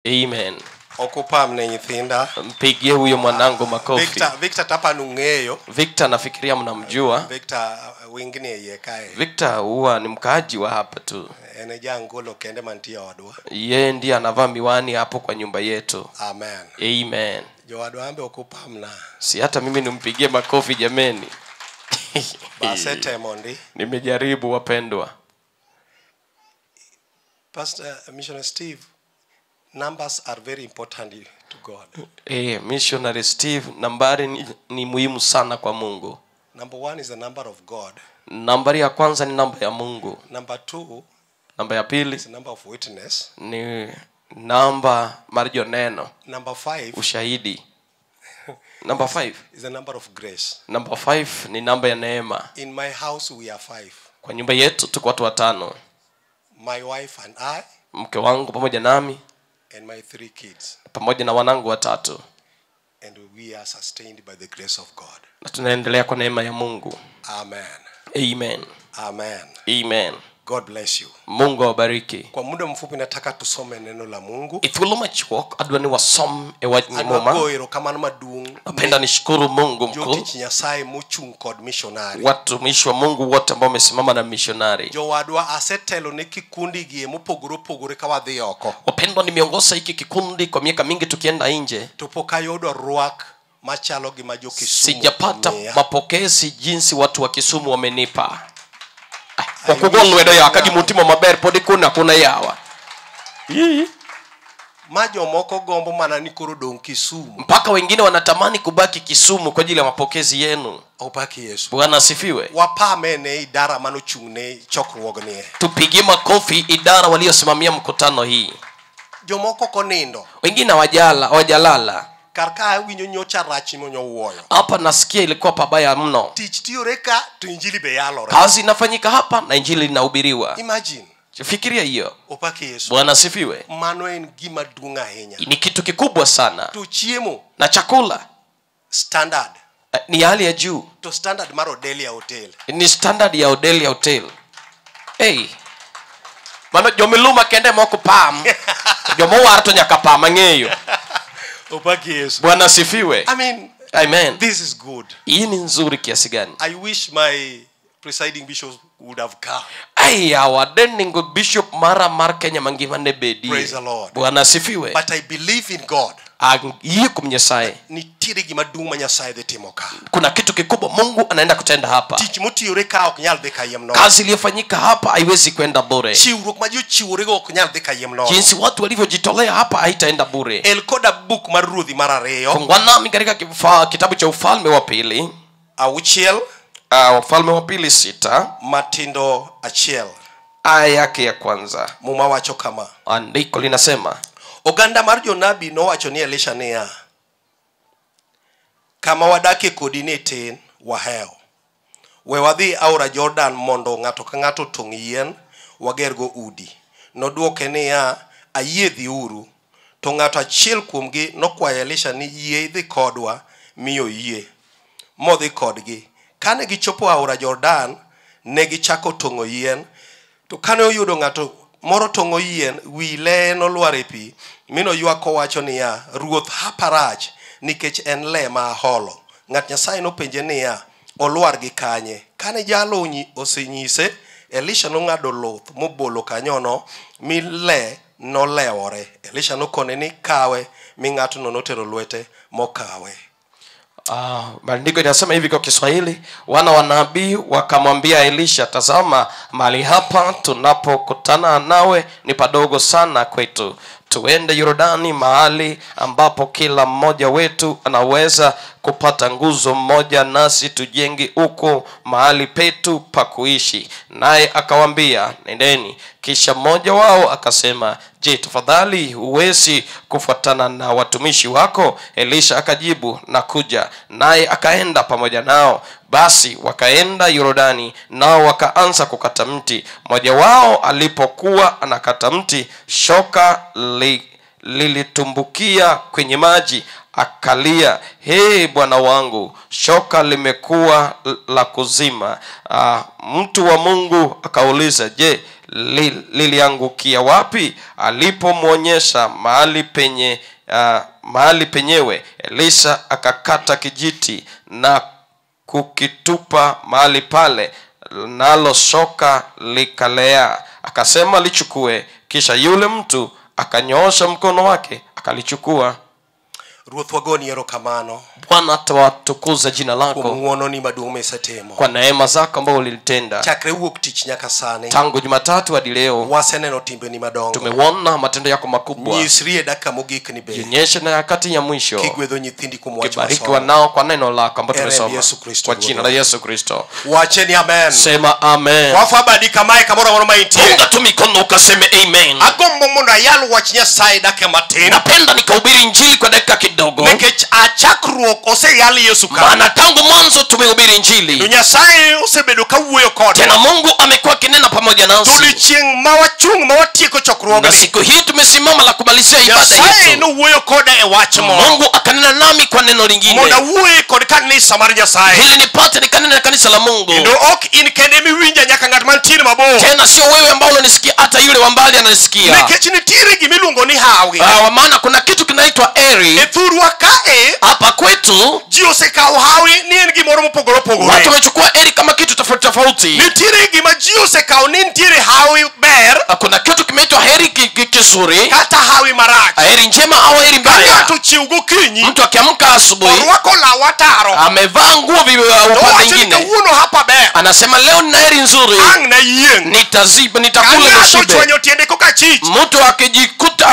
Amen. Okupam ne nyithinda. Mpigie huyo mwanangu makofi. Victor tapa nung'eyo. Victor nafikiria mnamjua. Victor wingine yekae. Victor huwa ni mkaaji wa hapa tu. Ene jangolo kende mantie odwa. Yeye ndiye anavaa miwani hapo kwa nyumba yetu. Amen. Amen. Jowadwa ambe okupamna. Si hata mimi nimpigie makofi jameni. Basete mondi. Nimejaribu wapendwa. Pastor Missionary Steve, numbers are very important to God. Missionary Steve, nambari ni muhimu sana kwa Mungu. Number 1 is the number of God. Nambari ya kwanza ni namba ya Mungu. Number 2, namba ya pili is the number of witness. Ni namba mar joneno. Number 5, ushahidi. Number 5 is the number of grace. Number 5 ni namba ya neema. In my house we are 5. Kwa nyumba yetu tuko watu watano. My wife and I, mke wangu pamoja nami, and my 3 kids. Pamoja na wanangu watatu. And we are sustained by the grace of God. Na tunaendelea kwa neema ya Mungu. Amen. Amen. Amen. Amen. God bless you. Mungu awabariki. Kwa muda mfupi nataka tusome neno la Mungu. Ithuolo machuok adwa ni wasom e wach Muma. Adwa erokamano maduong'. Napenda nishukuru Mungu mkuu. Jotich Nyasaye mochung' kod missionary. Watumishi wa Mungu wote ambao wamesimama na missionary. Jowadwa asetelo ne kikundi gi mopogore opogore ka wadhi oko. Wapendwa, nimeongoza hiki kikundi kwa miaka mingi tukienda nje. To pok ayudo rwak machalo gi ma jo Kisumu. Sijapata mapokezi jinsi watu wa Kisumu wamenipa. Okugo lwedo ya kagi mutimo maber podi kuna yawa. Ma jomoko gombo mana ni koro dong Kisumu. Mpaka wengine wanatamani kubaki Kisumu kwa ajili ya mapokezi yenu. Opaki Yesu. Bwana asifiwe. Wapame ne idara manochung' ne chokruogni. Tupigie makofi idara waliosimamia mkutano hii. Jomoko konindo. Wengine hawajalala. Karka winyo nyocha rach monyo wuoyo. Hapa nasikia ilikuwa pabaya mno. Tich tiyore ka to injili be yalore. Kazi inafanyika hapa na injili inahubiriwa. Imagine. Fikiria hiyo. Opaki Yesu. Bwana asifiwe. Mano en gima duong' ahinya. Ni kitu kikubwa sana. To chiemo na chakula standard ni hali ya juu. To standard mar Odelia Hotel. Ni standard ya Odelia Hotel. Hey. Mano jomiluma kende moko pam. Jomowar to nyaka pam ang'eyo. Opaki Yesu. Bwana asifiwe. I mean, amen. This is good. Hii ni nzuri kiasi gani? I wish my presiding bishop would have come. Ai, our deningo bishop mara mar Kenya mangima ne bedi. Praise the Lord. Bwana asifiwe. But I believe in God. Ayie kuom Nyasaye. Nitiere gima duong' ma Nyasaye dhi timo ka. Kuna kitu kikubwa Mungu anaenda kutenda hapa. Tich motiyore ka ok nyal dhi kayiem nono. Kazi iliyofanyika hapa haiwezi kwenda bure. Chiwruok ma ji ochiworego ok nyal dhi kayiem nono. Jinsi watu walivyojitolea hapa haitaenda bure. El koda book mar Ruodhi mar ariyo. Fungua nami katika kitabu cha Ufalme wa Pili. 6. Wafalme wa Pili 6 Matindo 1. Aya yake ya kwanza. Muma wacho kama. Andiko linasema, Oganda mar jonabi nowacho ni Elisha niya, kama wadakie kodi ni tin, wahewo. We wadhi aora Jordan mondo ng'ato ka ng'ato otong' yien wagergo udi. Nodwoke niya, ayie dhiuru. To ng'ato achiel kuomgi nokwayo Elisha ni yie idhi kodwa, mi oyie. Modhi kodgi. Kane gichopo aora Jordan, ne gichako tong'o yien. To kane oyudo ng'ato moro tong'o yien, wi le nolwar e pi, mi noywak kowacho niya, Ruoth, hapa rach, nikech en le ma aholo. Ng'at Nyasaye nopenje niya, olwar gi kanye? Kane jalo osenyise, Elisha nong'ado luth mobolo kanyono, mi le nolewore. Elisha nokone ni kawe, mi ng'atno notero lwete mokawe. Maandiko yanasema hivi kwa Kiswahili, wana wa nabii wakamwambia Elisha, tazama mahali hapa tunapokutana nawe ni padogo sana kwetu. Tuende Yordani mahali ambapo kila mmoja wetu anaweza kupata nguzo moja, nasi tujenge huko mahali petu pa kuishi. Naye akawaambia, nendeni. Kisha mmoja wao akasema, je, tafadhali huwezi kufuatana na watumishi wako? Elisha akajibu, nakuja. Naye akaenda pamoja nao. Basi wakaenda Yordani, nao wakaanza kukata mti. Mmoja wao alipokuwa anakata mti, shoka lilitumbukia kwenye maji. Akalia, hey bwana wangu, shoka limekuwa la kuzima. Mtu wa Mungu akauliza, je, liliangukia wapi? Alipomwonyesha mahali penyewe, Elisha akakata kijiti na kukitupa mahali pale, nalo shoka likalea. Akasema, lichukue. Kisha yule mtu akanyoosha mkono wake akalichukua. Ruoth wagoni erokamano. Bwana, tuwatukuza jina lako kuom ng'wononi maduong' misetimo. kwa neema zako ambazo ulitenda. Chakre wuok tich nyaka sani. Tangu Jumatatu hadi leo waseneno timbeni madongo. Tumeona matendo yako makubwa. Nyisri e dakika mogik ni be. Jionyeshe na nyakati ya mwisho. Kigwedho nyithindi kuom wach Kibariki masomo. wanao kwa neno lako ambalo Ere tumesoma. Yesu Kristo Kwa jina la Yesu Kristo. Wacheni amen. Sema amen. Wafabadi kamae kamoro amora maintie. Punga tu mikono ukaseme amen. Agombo mondo ayal wach Nyasaye dakika matin. Napenda nikahubiri injili kwa dakika kidogo. Nikech a chakruok oseyal Yesu ka. Maana tangu mwanzo tumehubiri injili. Nyasaye osebedo kawuoyo kodwa. Tena Mungu amekuwa akinena pamoja nasi. Odiechieng' ma wachung' ma watieko chokruogni. Na siku hii tumesimama la kumalizia ibada yetu. Nyasaye nowuoyo koda e wach moro. Mungu akanena nami kwa neno lingine. Mondo awuoye kod kanisa mar Nyasaye. Ili nipate nikanena na kanisa la Mungu. Kendo ok in kende miwinja nyaka ng'at mantiere mabor. Tena sio wewe ambao unanisikia, hata yule wa mbali ananisikia. Nikech nitiere gimiluongo ni hawi. Maana kuna kitu kinaitwa eri. E thurwa kae, hapa kwetu ji osekawo hawi ni en gimoro mopogore opogore. Watu wamechukua eri kama kitu tofauti tofauti. Nitiere gima ji osekawo ni nitiere hawi ber. Kuna kitu kimeitwa heri kizuri, kata hawi marach. Heri njema au heri mbaya. Ng'ato chiew gokinyi, mtu akiamka asubuhi, orwako law ataro, amevaa nguo upande mwingine. Kawuono hapa ber. Anasema leo nina heri nzuri. Ang' na yieng'. Nitaziba, nitakula nishibe. Ng'ato tiende koka chich. Mtu akijikuta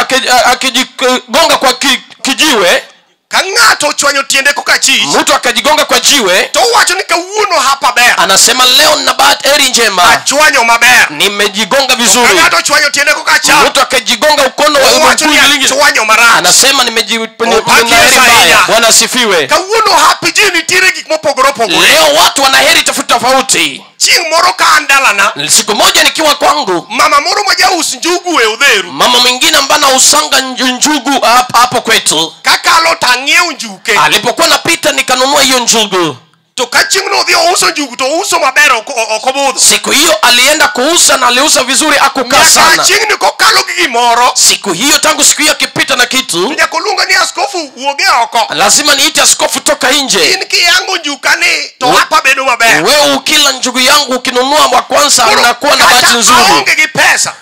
akijigonga kwa kijiwe, ka ng'ato ochwanyo tiende koka chich, mtu akajigonga kwa jiwe, to owacho ni kawuono hapa ber. Anasema leo nina bahati heri njema. Achwanyo maber. Nimejigonga vizuri. Ka ng'ato ochwanyo tiende koka cham, mtu akajigonga ukono wa owacho ni achwanyo marach. Anasema nina heri mbaya. Bwana asifiwe. Kawuono hapi ji nitiere gik mopogore opogore. Leo watu wana heri tofauti tofauti. Chieng' moro ka an dalana, siku moja nikiwa kwangu, mama moro ma jaus njugu e Odheru, mama mwingine ambaye anausanga njugu hapo kwetu, kakalo tang'iew njuke. Alipokuwa napita nikanunua hiyo njugu. To ka chieng' no odhi ouso njugu to ouso maber ok obudho. Siku hiyo alienda kuuza na aliuza vizuri, akukaa sana. Nyaka chieng' ni kokalo gi gimoro. Siku hiyo, tangu siku hiyo akipita na kitu, nyaka oluonga ni askofu wuog e oko. Lazima niite askofu toka nje. In kiyango njuka ni to hapa bedo maber. Wewe ukila njugu yangu ukinunua wa kwanza unakuwa na bahati nzuri. Aonge gi pesa.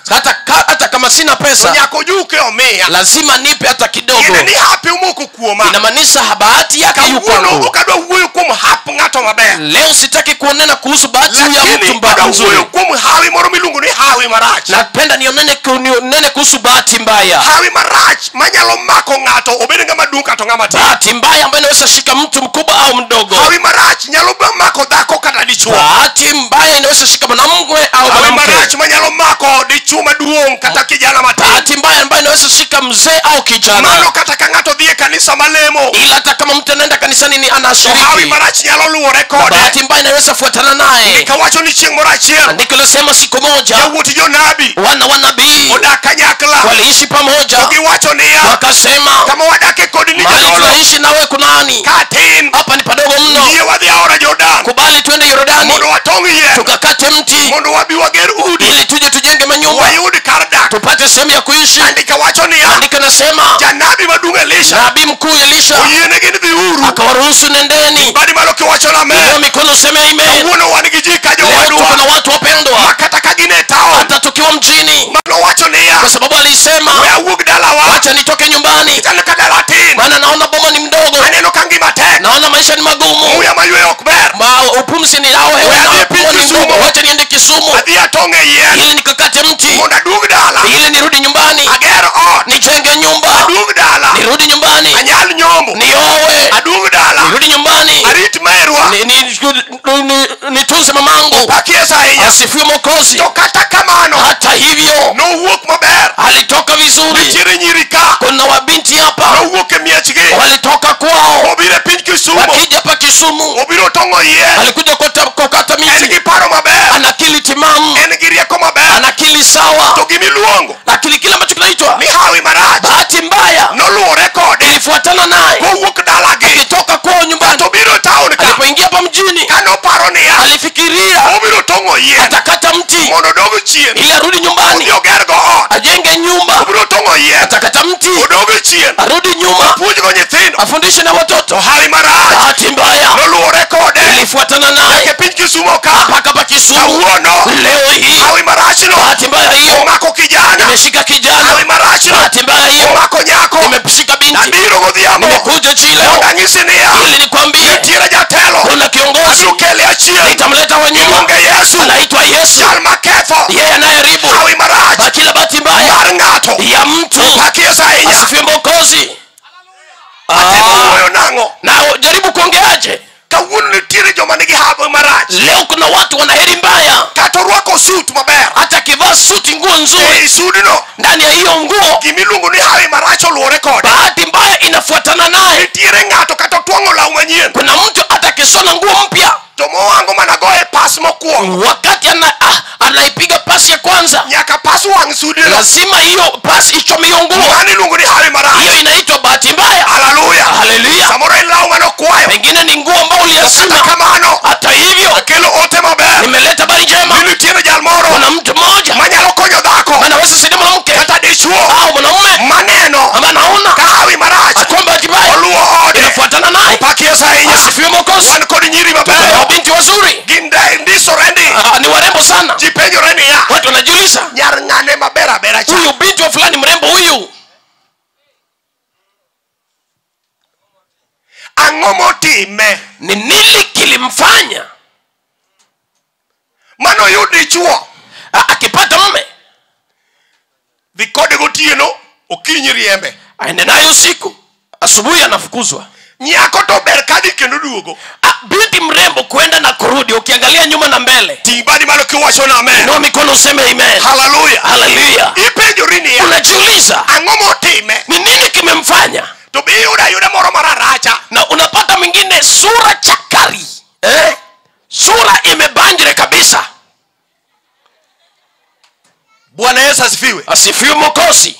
Hata kama sina pesa, nyaka ojuke omiya. Lazima nipe hata kidogo. Tiende ni hapi omoko kuoma. Inamaanisha bahati yake yuko kwangu. Ok adwa wuoyo kuom hap ng'ato maber. Leo sitaki kuonena kuhusu bahati ya mtu mbaya nzuri. Kuom hawi moro miluongo ni hawi marach. Napenda nionene kuhusu bahati mbaya. Hawi marach manyalo mako ng'ato obed ng'ama duong' kata ng'ama tin. Bahati mbaya ambayo inaweza shika mtu mkubwa au mdogo. Hawi marach nyalo mako dhako kata dichuo. Bahati mbaya inaweza shika mwanamume au mwanamke. mwanamke. Hawi marach manyalo mako dichuo maduong' kata kijana matin. Bahati mbaya ambayo inaweza shika mzee au kijana. Mano kata ka ng'ato dhi e kanisa malemo. Ila hata kama mtu anaenda kanisani ni anashiriki. Hawi marach nyalo luwore kode. Bahati mbaya inaweza fuatana naye. Nikawacho ni chieng' moro achiel. Andiko linasema siku moja yawuot jonabi, wana wa nabii odak kanyakla, waliishi pamoja. To giwacho niya, wakasema, kama wadake kodi ni mahali jadolo, tunaishi nawe kunani? Katin. Hapa ni padogo mno. Yie wadhi aora Jordan. Kubali twende Yordani. Mondo watong' yien. Tukakate mti. Mondo wabi wager udi. Ili tuje tujenge manyumba. Wayud kar dak. Tupate sehemu ya kuishi. Andika wacho niya, andiko nasema, janabi maduong' Elisha, nabii mkuu Elisha, oyienegi ni dhiuru. Akawaruhusu nendeni. Badi malo kiwacho na amen. Inua mikono useme amen. Kawuono wan gi ji ka Leo jowadwa. tuko na watu wapendwa. Ma kata ka gin e taon. Hata tukiwa mjini. Mano wacho niya, kwa sababu alisema, we awuog dalawa. Wacha nitoke nyumbani. Aneno ka dala tin. Maana naona boma ni mdogo. Aneno ka ngima tek. Naona maisha ni magumu. Muya mayweyo ok ber. Ma upumzi ni au hewa We na adhi e pumzi piny ni mdogo. Kisumu. Wacha niende Kisumu. Adhi atong' e yien. Ili nikakate mti. Mondo aduog dala. Ili nirudi nyumbani. Ager ot. Nijenge nyumba. Aduog dala. Nirudi nyumbani. Anyal nyombo. Niowe. Aduog dala. Nirudi nyumbani. Arit merwa. Nitunze mamangu. Pak Yesu ahinya. Asifiwe Mwokozi. To kata kamano, hata hivyo, nowuok maber. Alitoka vizuri. Nitiere nyiri ka. Kuna wabinti hapa. Nowuok e miechgi. Walitoka kwao. Obiro e piny Kisumu. Wakija hapa Kisumu. Obiro tong'o yien. Alikuja kukata miti. En gi paro maber. Ana akili timamu. En gi rieko maber. Ana akili sawa. To gimiluongo lakini kile ambacho kinaitwa ni hawi marach, bahati mbaya, noluwore kode. Ilifuatana naye. Kowuok dalagi. Akitoka kwao nyumbani. To biro taon ka. Alipoingia hapa mjini, Kanoparo niya, alifikiria obiro tong'o yien. Atakata mti. Mondo odog chien. Ili arudi nyumbani. Ajenge nyumba. Obiro tong'o yien. Atakata mti. Odog chien. Arudi nyuma. Opuonjgo nyithindo. Afundishe na watoto. To hawi marach Bahati mbaya noluwore kode ilifuatana naye nyaka e piny Kisumo ka. Mpaka hapa Kisumu. Kawuono Leo hii hawi marachno bahati mbaya hiyo omako kijana. Imeshika kijana. Hawi marachno Bahati mbaya hiyo omako nyako. Imeshika binti. Abiro godhiambo Nimekuja chini leo mondo anyisi niya, ili nikwambie nitiere jatelo. Kuna kiongozi. Abiro kele achien. Nitamleta wa nyuma. Iluonge Yesu. Anaitwa Yesu. Jal maketho Yeye anayeharibu hawi marach kila bahati mbaya mar ng'ato. Ya mtu. Pak Yesu ahinya. Asifiwe Mwokozi. Atemo wuoyo nang'o? Na jaribu kuongeaje? Kawuono nitiere joma nigi hawi marach. Leo kuna watu wana heri mbaya. Kata orwako suit maber. Hata akivaa suti, nguo nzuri. Ei sudno Ndani ya hiyo nguo gimiluongo ni hawi marach oluwore kode. Bahati mbaya inafuatana naye. Nitiere ng'ato kata otwang'o law manyien. Kuna mtu hata akishona nguo mpya, To mowango mana goye pas mokwongo. Wakati anaipiga pasi ya kwanza, Nyaka pas wang' sudno. Lazima hiyo pasi ichome hiyo nguo. Mano iluongo ni hawi marach. Hiyo inaitwa bahati mbaya. Haleluya. Haleluya. Samoro en law manokwayo. Pengine ni nguo ambayo uliazima. Kata kamano, Hata hivyo, akelo ote maber. Nimeleta habari njema. Ni nitiere jal moro Kuna mtu mmoja manyalo konyo dhako anaweza saidia mwanamke kata dichuo au mwanamume maneno ambaye anaona ka hawi marach kwamba bahati mbaya oluwo ode. Inafuatana naye. Pak Yesu ahinya. Asifiwe Mwokozi. Wan kod nyiri Kuna mabeyo. binti wazuri. Gin ndisore ndi. Ni warembo sana. Ji penjore niya, Watu wanajiuliza, nyar ng'ane maber abera cha. Huyu binti wa fulani mrembo huyu. Ang'o motime? Ni nini kilimfanya? Mano yud dichuo. Akipata mume. Dhi kode gotieno, okinyi riembe. Aende naye usiku, asubuhi anafukuzwa. Nyako to ber kadhi kendo duogo. Binti mrembo kwenda na kurudi, ukiangalia nyuma na mbele. Ting' badi malo kiwacho na amen. Inua mikono useme amen. Haleluya. Haleluya. Ipenjori niya, Unajiuliza, ang'o motime? Ni nini kimemfanya? To be iyudo ayuda moro mararacha. Na unapata mwingine sura chakari. Sura imebanjire kabisa. Bwana Yesu asifiwe. Asifiwe Mwokozi.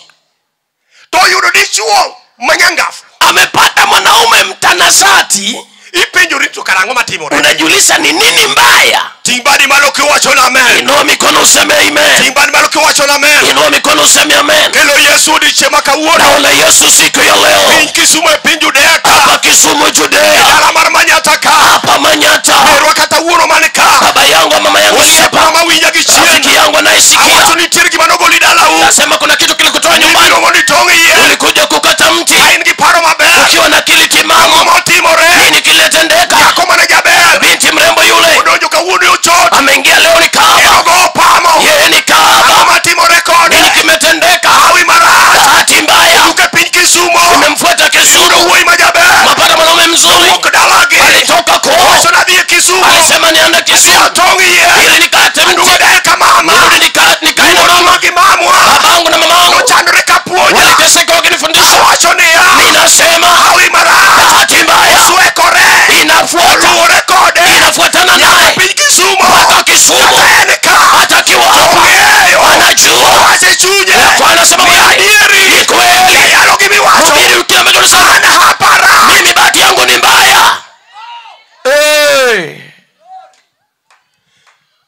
To yudo dichuo manyangafu. Amepata mwanaume mtanashati. Ipenjori to karang'o matimore? Unajiuliza ni nini mbaya? Ting' badi malo kiwacho na amen. Inua mikono useme amen. Ting' badi malo kiwacho na amen. Inua mikono useme amen. Kelo Yesu odiechieng' ma kawuono. Naona Yesu siku ya leo. Piny Kisumu e piny Judea ka. Hapa Kisumu Judea. Dala mar Manyatta ka. Hapa Manyatta. Merwa kata wuoro man ka. Baba yangu mama yangu Osiepa hapa. mawinja gi chien. Rafiki yangu anayesikia. Awacho nitiere gima nogoli dalau. Nasema kuna kitu kilikutoa nyumbani. Nibiro mondo itong' yien. Ulikuja kukata mti. Ka in gi paro maber. Ukiwa na akili timamu. Ang'o motimore? Nini kilitendeka? Nyako mane jaber. Binti mrembo yule. Odonjo kawuono e ochot. Ameingia leo ni kahaba. Enogo opamo. Yeye ni kahaba. Ang'o matimore kode? Nini kimetendeka? Hawi marach. Bahati mbaya. Owuok e piny Kisumo. Imemfuata Kisumu. Yudo wuoyi ma jaber. Mapata mwanaume mzuri. Owuok dalagi. Alitoka kwao. Owacho nadhi e Kisumu. Alisema niende Kisumu. Atong' yien. Ili nikate mti. Aduogo dala ka mama. Nirudi nikae na Wuonwa mama. gi mamwa. Babangu na mamangu. Nochandore ka puonja. Waliteseka wakinifundisha. Awacho niya, Ninasema hawi marach. Bahati mbaya. Oswekore. Inafuata. Oluwore kode. Inafuatana naye. Piny Kisumo. Mpaka Kisumu. Kata en ka. Hata akiwa hapa. Ong'eyo. Anajua. Owacho e chunye. Kwa anasema Ni mwenyewe. adieri. Ni kweli. Ayalo gimiwacho. Hubiri kile ambacho unasema. An hapara. Mimi bahati yangu ni mbaya.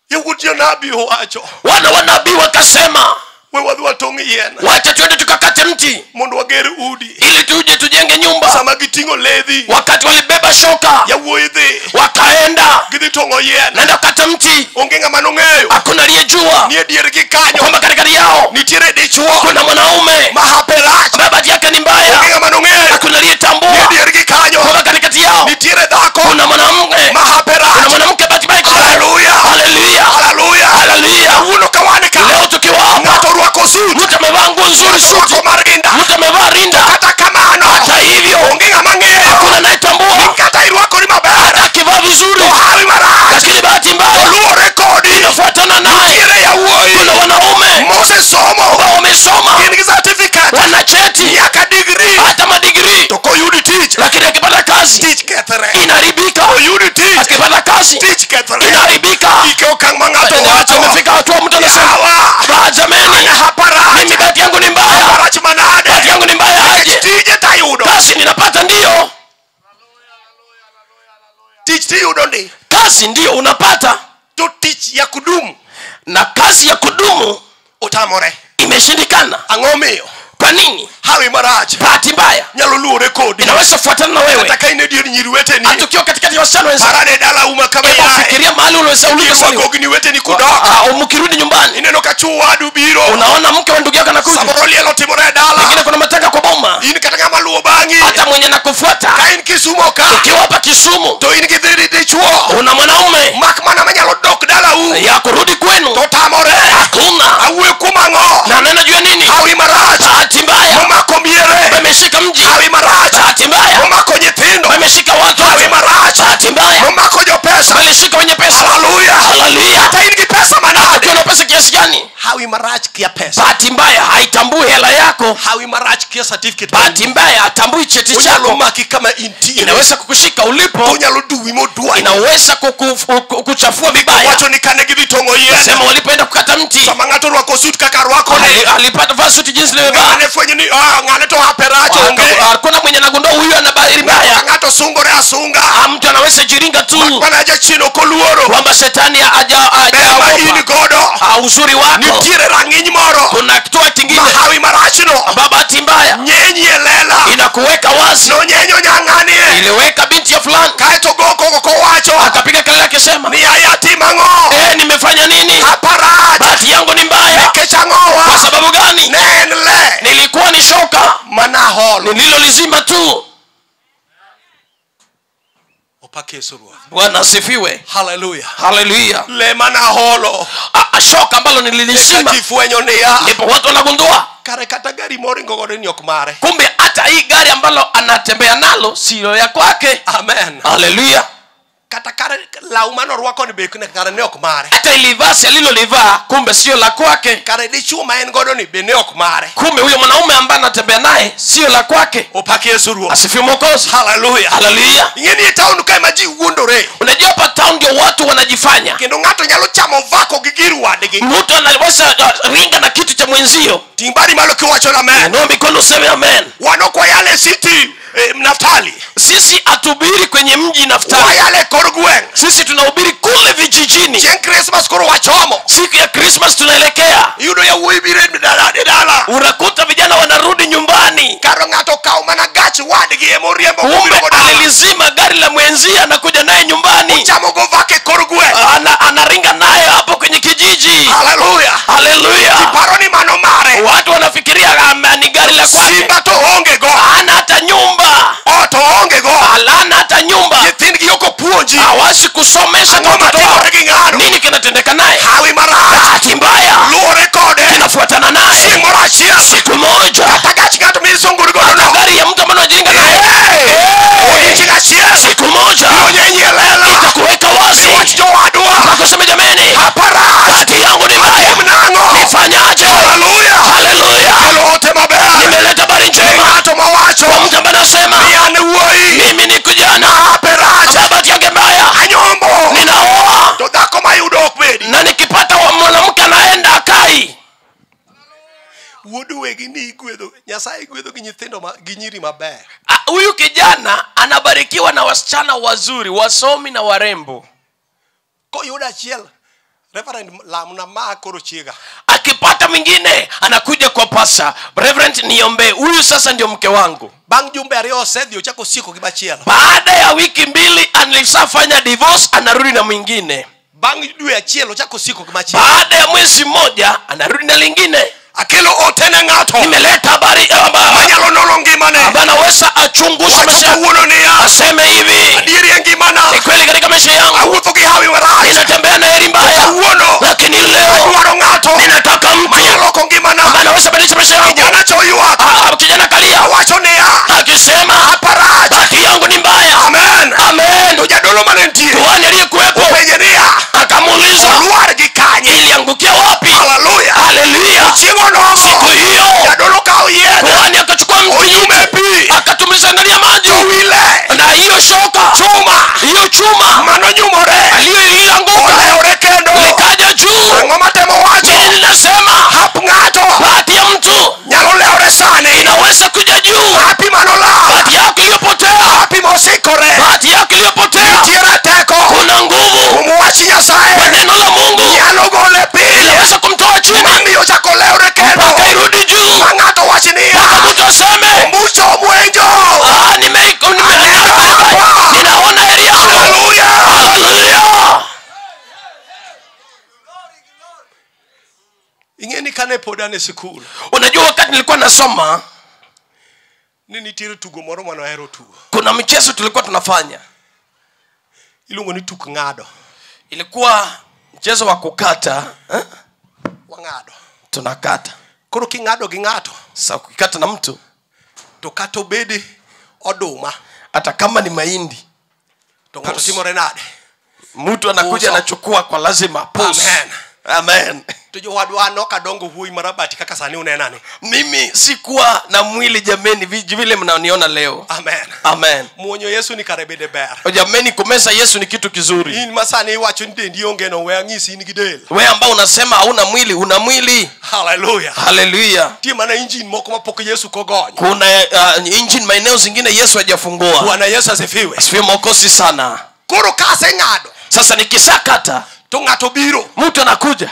Yawuot jonabi owacho. Wana wa nabii wakasema, We wadhi watong' yien. Wacha twende tukakate mti. Mondo wager udi. Ili tuje tujenge nyumba. Sama giting'o ledhi. Wakati walibeba shoka. Yawuoyi dhi. Wakaenda. Gidhi tong'o yien. Naenda kukata mti. Onge ng'ama nong'eyo. Hakuna aliyejua. Ni e diergi kanyo. Kwamba katikati yao nitiere dichuo. Kuna mwanaume ma hape rach. Ambaye bahati yake ni mbaya. Onge ng'ama nong'eyo. Hakuna aliyetambua. Ni e diergi kanyo. Kwamba katikati yao nitiere dhako. Kuna mwanamke ma hape rach. Kuna mwanamke bahati mbaya. Haleluya. Haleluya. Haleluya. Haleluya. Kawuono ka wan ka. Leo tukiwa hapa. Ng'ato orwako suit. Mtu amevaa nguo nzuri, Ng'ato suti. orwako mar rinda. Mtu amevaa rinda. Kata kamano. Hata hivyo. Onge ng'ama ng'eyo. Hakuna anayetambua. Ni kata irwakori maber. Hata akivaa vizuri. To hawi marach. Lakini bahati mbaya. Oluwore kodi. Inafuatana naye. Nitiere yawuoyi. Kuna wanaume. Mosesomo. Ambao wamesoma. Gin gi certificate. Wana cheti. Nyaka degree. Hata madigrii. To koyudi tich. Lakini akipata kazi. Tich kethre. Inaharibika. Oyudi tich. Akipata kazi. Tich kethre. Inaharibika. Ike okang' ma ng'ato Watu wacho. wamefika hatua mtu anasema, Yawa. Ba, jameni. An haparach. Mimi bahati yangu ni mbaya. Haparach manade. Bahati yangu ni mbaya aje? Tije tayudo. Kazi ninapata ndio. Tich tiyudo ndi. Kazi ndio unapata. To tich ya kudumu. Na kazi ya kudumu otamore. Imeshindikana. Ang'o miyo? Kwa nini? Hawi marach. Bahati mbaya nyalo luwore kodi. Inaweza kufuatana na wewe. Kata ka in e dier nyiri weteni. Hata ukiwa katikati ya wasichana wenzako. Parane dala uma kama Hebu iae. fikiria mahali unaweza ulikozaliwa. Irwako gini weteni kudok. Mkirudi nyumbani Ineno ka chuo wadu biro. unaona mke wa ndugu yako anakuja. Samoro liel otimore e dala. Pengine kuna matanga kwa boma. In kata ng'ama luwo bang'i. Hata mwenye nakufuata Ka in Kisumo ka. ukiwa hapa Kisumu To in gi dhi dichuo. una mwanaume Mak mana manyalo dok dalau. ya kurudi kwenu To tamore. hakuna. Awuoyo kuom ang'o? Na nena juu ya nini? Hawi marach. Bahati mbaya Momako miere. ameshika mji. Hawi marach. Bahati mbaya Momako nyithindo. ameshika watu. Hawi marach. Bahati mbaya Momako jopesa. ameshika wenye pesa. Haleluya. Haleluya. Kata in gi pesa manade. Ukiwa na pesa kiasi gani? Hawi marach kia pesa. Bahati mbaya haitambui hela yako. Hawi marach kia certificate. Bahati mbaya hatambui cheti Onyalo chako. maki kama intie. Inaweza kukushika ulipo, Onyalo duwi modwany. inaweza kukuchafua vibaya. Wacho ni kane gidhi tong'o yien. Sema walipoenda kukata mti, Sama ng'ato orwako sut kaka rwakone. alipata vaa suti jinsi limevaa. Ng'ane fwenyo ni ng'ane to hape rach onge. Hakuna mwenye anagundua huyu ana bahati mbaya. Ng'ato sungore asunga. Mtu anaweza jiringa tu Mana jachien ok oluoro. kwamba shetani Ber ma in hajaogopa godo. uzuri wako. Nitiere rang'iny moro. Kuna kitoa kingine Ma hawi marachno. ambayo bahati mbaya Nyenyi e lela. inakuweka wazi. Nonyenyo nyang'anie. Iliweka binti ya fulani, Kaeto go koko kowacho. akapiga kelele akisema, Ni aya timo ang'o? nimefanya nini? Aparach. Bahati yangu ni mbaya. Nikech Kwa ang'owa? sababu gani? Ne en le. Nilikuwa ni shoka Mana holo. nililolizima tu. Opak Yesu Ruoth. Bwana asifiwe. Haleluya. Haleluya. Le mana holo. Shoka ambalo Eka nililizima, ji fwenyo niya. ndipo watu wanagundua Kare kata gari moringo godo ni ok mare. kumbe hata hii gari ambalo anatembea nalo siyo ya kwake. Amen. Haleluya. Kata kare law manorwako ni be kare ne ok mare. Hata ili vazi alilolivaa kumbe sio la kwake. Kare dichuo ma en godo ni be ne ok mare. Kumbe huyo mwanaume ambaye anatembea naye sio la kwake. Opak Yesu Ruoth. Asifiwe Mwokozi. Haleluya. Haleluya. Ing'e ni e town kae ma ji wuondore. Unajua hapa town ndio watu wanajifanya. Kendo ng'ato nyalo chamo vako gi gir wadgi. Mtu anaweza ringa na kitu cha mwenzio. Ting' badi malo kiwacho ni amen. Inua mikono useme amen. Wan ok wayal e city Naftali. Sisi hatubiri kwenye mji Naftali. Wayal e kor gweng'. Sisi tunahubiri kule vijijini. Chieng' Christmas koro wachomo. Siku ya Christmas tunaelekea. Iyudo yawuoyi biro e dala e dala. Unakuta vijana wanarudi nyumbani. Karo ng'ato okawo mana gach wadgi ema oriembo Kumbe kobiro go dala. alilizima gari la mwenzie anakuja naye nyumbani. Ochamo go vako e kor gweng'. Anaringa naye hapo kwenye kijiji. Haleluya. Haleluya. Paro ni mano mare. Watu wanafikiria ni gari la kwake. Simba to onge go. Hana hata nyumba. Ot oonge go. Halana hata nyumba. Nyithindgi ok opuonji. Hawezi kusomesha Ang'o watoto wao. matimore gi ng'ano? Nini kinatendeka naye? Hawi marach. Bahati mbaya Luwore kode. kinafuatana naye. Chieng' moro achiel. Siku moja Kata gach ng'ato misungori godo no. gari ya mtu ambaye anajiringa naye. Hey! Odiochieng' achiel. Siku moja Nonyenyi e lela. itakuweka wazi. Wach jowadwa. Nakusema jameni, Aparach. bahati yangu ni mbaya. Atim nang'o? Nifanyaje? Haleluya. Haleluya. Kelo ote maber. Nimeleta habari njema Ng'ato mawacho. kwa mtu ambaye anasema Ni an wuoyi. mimi ni kijana, Ape rach. bahati yangu mbaya, Anyombo. ninaoa To dhako mayudo ok bedi. na nikipata wa mwanamke anaenda akai. Wuod wegi ni igwedho. Nyasaye gwedho gi nyithindo ma gi nyiri maber. Huyu kijana anabarikiwa na wasichana wazuri, wasomi na warembo. Koyudo achiel, Reverend lamna ma koro chiega. Akipata mwingine anakuja kwa pasa, Reverend niombe, huyu sasa ndio mke wangu. Bang' jumbe ariyo osedhi ochako osieko gi machielo. Baada ya wiki mbili alishafanya divorce, anarudi na mwingine. Bang' dwe achiel ochako osieko gi machielo. Baada ya mwezi mmoja anarudi na lingine. Akelo ote ne ng'ato Nimeleta habari manyalo nono ngimane. ambaye anaweza achunguze Wacho maisha, kawuono niya. aseme hivi, Adieri e ngimana. ni kweli katika maisha yangu Awuotho gi hawi marach. ninatembea na heri mbaya, Kawuono lakini leo adwaro ng'ato ninataka mtu manyalo loko ngimana. ambaye anaweza badilisha maisha yangu. Kijana cha oywak. Kijana kalia Awacho niya. akisema Aparach. bahati yangu ni mbaya. Amen. Amen. To jadolo mane nitie Kuhani aliyekuwepo openje niya. akamuuliza Olwar gi kanye. iliangukia wapi? Haleluya. Haleluya. Chieng' onogo. Siku hiyo Jadolo kawo yien. kuhani akachukua mti Onyume e pi. akatumiza ndani ya maji Owile. na hiyo shoka, Chuma. hiyo chuma Manonyumore. aliyoianguka Olewore kendo. likaja juu. Ang'o matemo wacho? Mimi ninasema Hap ng'ato bahati ya mtu nyalo lewore sani. inaweza kuja juu. Hapi manolal. Bahati yako iliyopotea, Hapi mosikore. bahati yako iliyopotea, Nitiere teko. kuna nguvu Kuom wach kwa Nyasaye. neno la Mungu Nyalo gole piny. inaweza kumtoa chini Mamiyo ochako lewre kendo. Pod an e sikul. Unajua wakati nilikuwa nasoma, Ni nitiere tugo moro mane wahero tugo. Kuna mchezo tulikuwa tunafanya. Iluongo ni tuk ng'ado. Ilikuwa mchezo wa kukata, eh? Wang'ado. Tunakata. Koro king'ado gi ng'ato. Sasa ukikata na mtu, to kata obedi oduma, hata kama ni mahindi, to ng'ato timore nade? Mtu anakuja anachukua kwa lazima. Pus. Amen. Amen. To jowadwa nok adongo wuoyi marabati kaka sani unenani. Mimi sikuwa na mwili jameni vile mnaniona leo. Amen. Amen. Muonyo Yesu ni kare bende ber. Jameni, kumeza Yesu ni kitu kizuri. In masani iwacho ni dendi onge no, we ang'isi in gi del. Wewe ambao unasema hauna mwili, una mwili. Hallelujah. Hallelujah. Nitie mana engine moko mapok Yesu kogonyo. Kuna engine maeneo zingine Yesu hajafungua. Bwana Yesu asifiwe. Asifiwe Mwokozi sana. Koro kaseng'ado. Sasa nikishakata, to ng'ato biro. Mtu anakuja.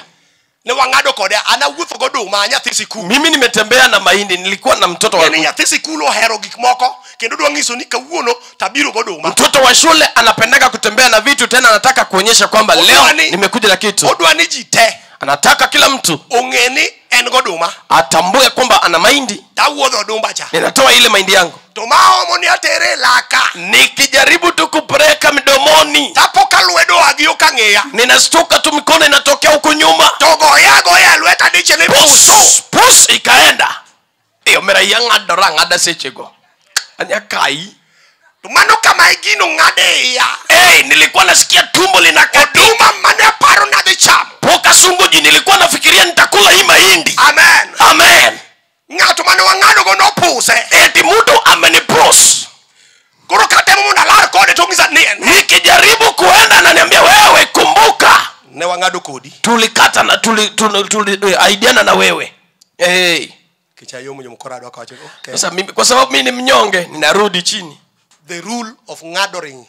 Ne wang'ado kode, an awuotho goduma, nyathi sikul. Mimi nimetembea na mahindi, nilikuwa na mtoto wa Yaani nyathi sikul ohero gik moko, kendo dwa nyiso ni kawuono tabiro goduma. Mtoto wa shule anapendaga kutembea na vitu, tena anataka kuonyesha kwamba leo nimekuja na kitu. Odwa ni ji te. Anataka kila mtu ong'e ni en goduma, atambue kwamba ana mahindi. Tawuodho odumba cha. Ninatoa ile mahindi yangu. To maomo ni atere laka. Nikijaribu tu kupeleka mdomoni, tapoka lwedo agio kang'eya. Ninastuka tu mikono inatokea huko nyuma. To goya goya lweta diche ni puso. Pus ikaenda. Iyo mera yang'ado rang'ada sechego. Anyakai. To mano kama igino ng'ade ya. Hey, nilikuwa nasikia tumbo linakatika. Oduma mane aparo nadhi chamo. Poka sunguji nilikuwa nafikiria nitakula hii mahindi. Amen. Amen. Ng'ato mane wang'ado go nopuse. Eti mtu amenipus. Koro katemo mondo alar kode to ng'isa ni en. Nikijaribu kuenda ananiambia wewe kumbuka. Ne wang'ado kodi. Tulikata na tuliaidiana na wewe. Hey. Kicha yomo nyomkora adwa kawacho. Okay. Sasa mimi kwa sababu mimi ni mnyonge ninarudi chini. The rule of ngadoring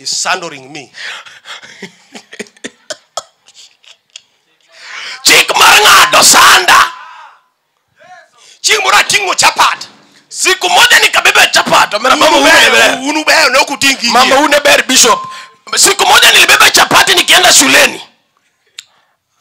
is sandering me. Chik mar ng'ado sanda. Chieng' moro ating'o chapat. Siku moja nikabeba chapat. Mama unu ber no kutingi. Mama une ber bishop. Siku moja nilibeba chapati nikienda shuleni.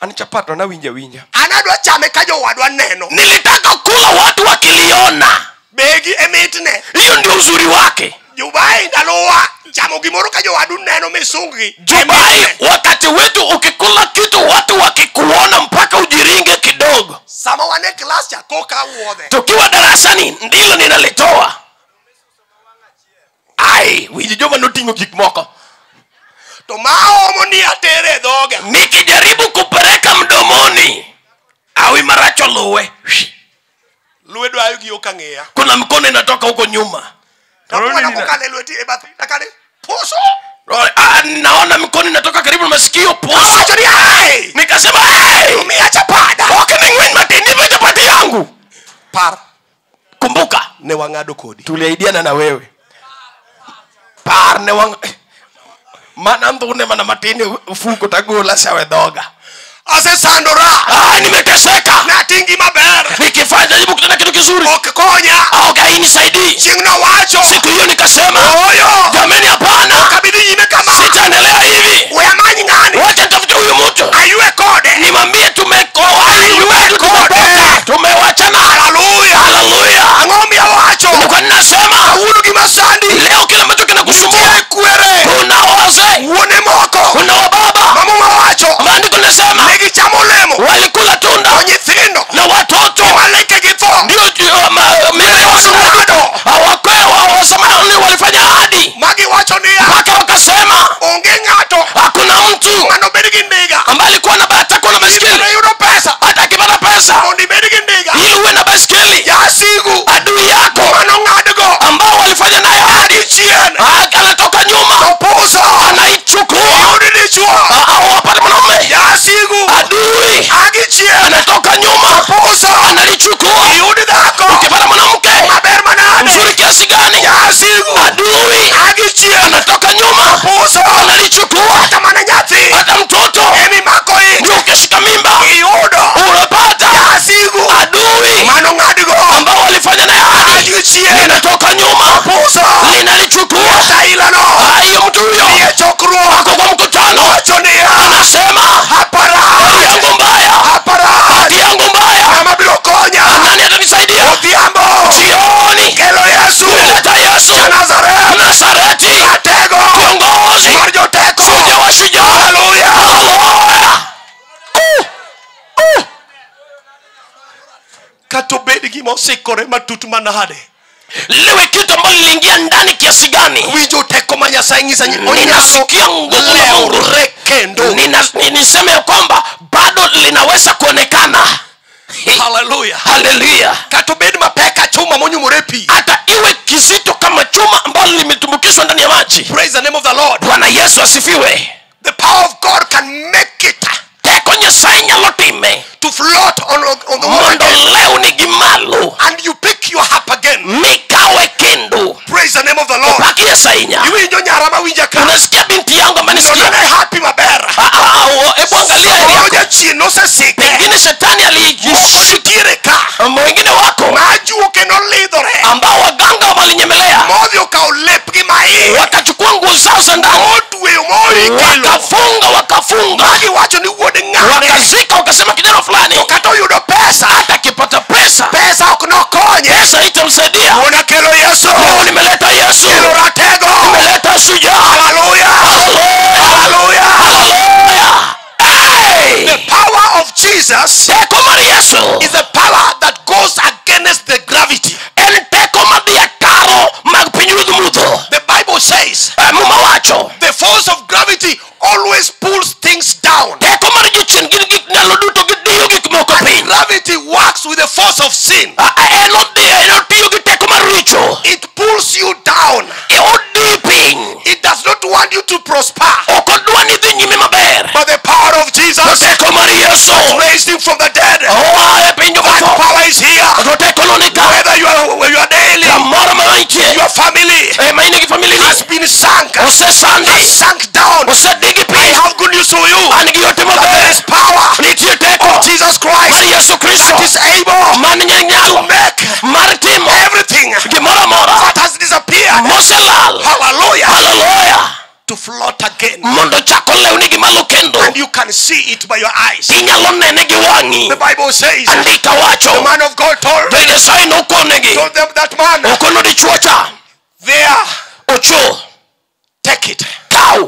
Ani chapat na winja winja. Anadwa chame ka jowadwa neno. Nilitaka kula watu wakiliona. Begi emitne. Hiyo ndio uzuri wake. Jubai ndalowa chamo gimoro ka jowadu neno misungi. Jubai wakati wetu ukikula kitu watu wakikuona mpaka ujiringe kidogo. Sama wane class cha koka uodhe. Tukiwa darasani ndilo ninalitoa. Ai, wijijoma notingo gik moko. To maomo ni atere dhoga. Nikijaribu kupeleka mdomoni, awi maracho luwe. Lwedo ayo gi okang'eya. Kuna mkono inatoka huko nyuma. Naona mkono inatoka karibu na masikio. Puso. Nikasema hey, okay, nipe chapati yangu. Par. Kumbuka ne wang'ado kodi. Tuliaidiana na wewe. Par ne wang mana ndune mana matini ufuko tagola sawe dhoga. Asesandora. Nimeteseka. Natingi maber. Nikifanya jaribu kutenda kitu kizuri. Okikonya. Okay, nisaidii. Chieng' nowacho. Siku hiyo nikasema, oyo. Jameni hapana. Kabidhi nyime kama. Sitaendelea hivi. We amany ng'ani. Wacha nitafute huyu mtu. Ayue kode. Nimwambie tumekoa. Ayue kode. Tumewachana. Hallelujah. Hallelujah. Ang'o miwacho? Nilikuwa ninasema Awuono gima sandi. Leo kila ambacho kinakusumbua. Kwere. Kuna wazee. Wuone moko. Kuna wababa. Mama mawacho. Maandiko yanasema negichamo olemo. Walikula tunda. Nyithindo. Na watoto. Malaika githo. Ndio hawakwewa walifanya ahadi. Magi wacho niya. Mpaka wakasema onge ng'ato. Hakuna mtu manobed gi ndiga. Ambaye alikuwa na bahati kuwa na baiskeli. Yudo pesa. Hata akipata pesa. Mondo ibed gi ndiga. Ili uwe na baiskeli. Jasigu. Adui yako. Manong'adgo. Ambao walifanya naye ahadi. Chien. Anatoka nyuma. Topuso. Anaichukua. Yudi dichuo. Wapate mwanaume. Jasigu. Adui. Agi chien. Anatoka nyuma. Topuso. Analichukua. Yudi dhako. Ukipata mwanamke. Maber manade. Mzuri kiasi gani? Jasigu. Adui. Agi chien. Anatoka nyuma. Topuso. Analichukua. Hata mana nyathi. Hata mtoto. Emi mako ich. Ndio ukishika mimba. Iyudo. Unapata. Jasigu. Adui. Manong'adgo. Ambao walifanya naye ahadi. Agi chien. Linatoka nyuma. Topuso. Linalichukua. Hata ilano. Hiyo mtu huyo. Ndiye chokruok. Ako kwa mkutano. Wacho niya. Anasema Hapara. Hali yangu mbaya. Hapara. Hali yangu mbaya. Kama biro matut manade. Liwe kitu ambalo liliingia ndani kiasi gani. Winjo teko ma Nyasaye nyisa ni Ninasikia nguvu ya Mungu. Kendo. Niseme ya kwamba bado linaweza kuonekana. Hallelujah. Hallelujah. Kata obed mapek ka chuma monyumore pi. Hata iwe kizito kama chuma ambalo limetumbukizwa ndani ya maji. Praise the name of the Lord. Bwana Yesu asifiwe. The power of God can make it Teko Nyasaye nyalo time to float on the water. Mondo lewni gi malo. And you pick your harp again. Mikawe kendo. Praise the name of the Lord. Paki Nyasaye nya. Iwinjo nyara ma winja ka. Unasikia binti yangu ambaye nisikia. Nonene happy maber. Hebu angalia heri Samoro yako. jachien nosesike. Pengine shetani Moko alijishika. nitiere ka. Wengine wako Majuoke nolidhore. ambao waganga walinyemelea. Modhi okawo lepgi maiye. Wakachukua nguo zao za ndani. Motweyo moikelo. Wakafunga. Magiwacho ni wuod ng'ane. Wakazika, wakasema kijana fulani. To kata oyudo pesa. Hata akipata pesa. Pesa ok nokonye. Pesa haitamsaidia. Wuon akelo Yesu. Leo nimeleta Yesu. Kelo ratego. Nimeleta shujaa. Hallelujah. Hallelujah. Hallelujah. Hallelujah. Hey! The power of Jesus Teko mar Yesu is the power that goes against the gravity. en teko madhi ataro mag pinyruodh mudho. The Bible says Muma wacho the force of gravity always pulls things down. teko mar jachien gin gik ndalo duto gidiyo gik moko And piny. gravity works with the force of sin. En otiyo gi teko mar richo. It pulls you down. Odiyi piny. It does not want you to prosper. Ok odwa ni idhi nyime maber. But the power of Jesus Teko mar Yesu raised him from the dead. oa e piny That jomotho. power is here. To tekono ni ka. Whether you are daily, Kamoro ma intie. your family Ma in gi family ni. has been sunk, Osesandi. has sunk down. Osedigi I piny. have good news for you. An gi ote There maber. is power Nitie teko of Jesus Christ mar Yesu Kristo that is able man nyalo to make mar timo everything gimoro amora that has disappeared. moselal. Hallelujah. Hallelujah. To float again. Mondo chako lewni gi malo kendo. And you can see it by your eyes. Inyalo nene gi wang'i. The Bible says Andika wacho. the man of God told, Jo Nyasaye nokonegi. told them that man Okono dichuo cha. there, Ochuo. take it. Kaw.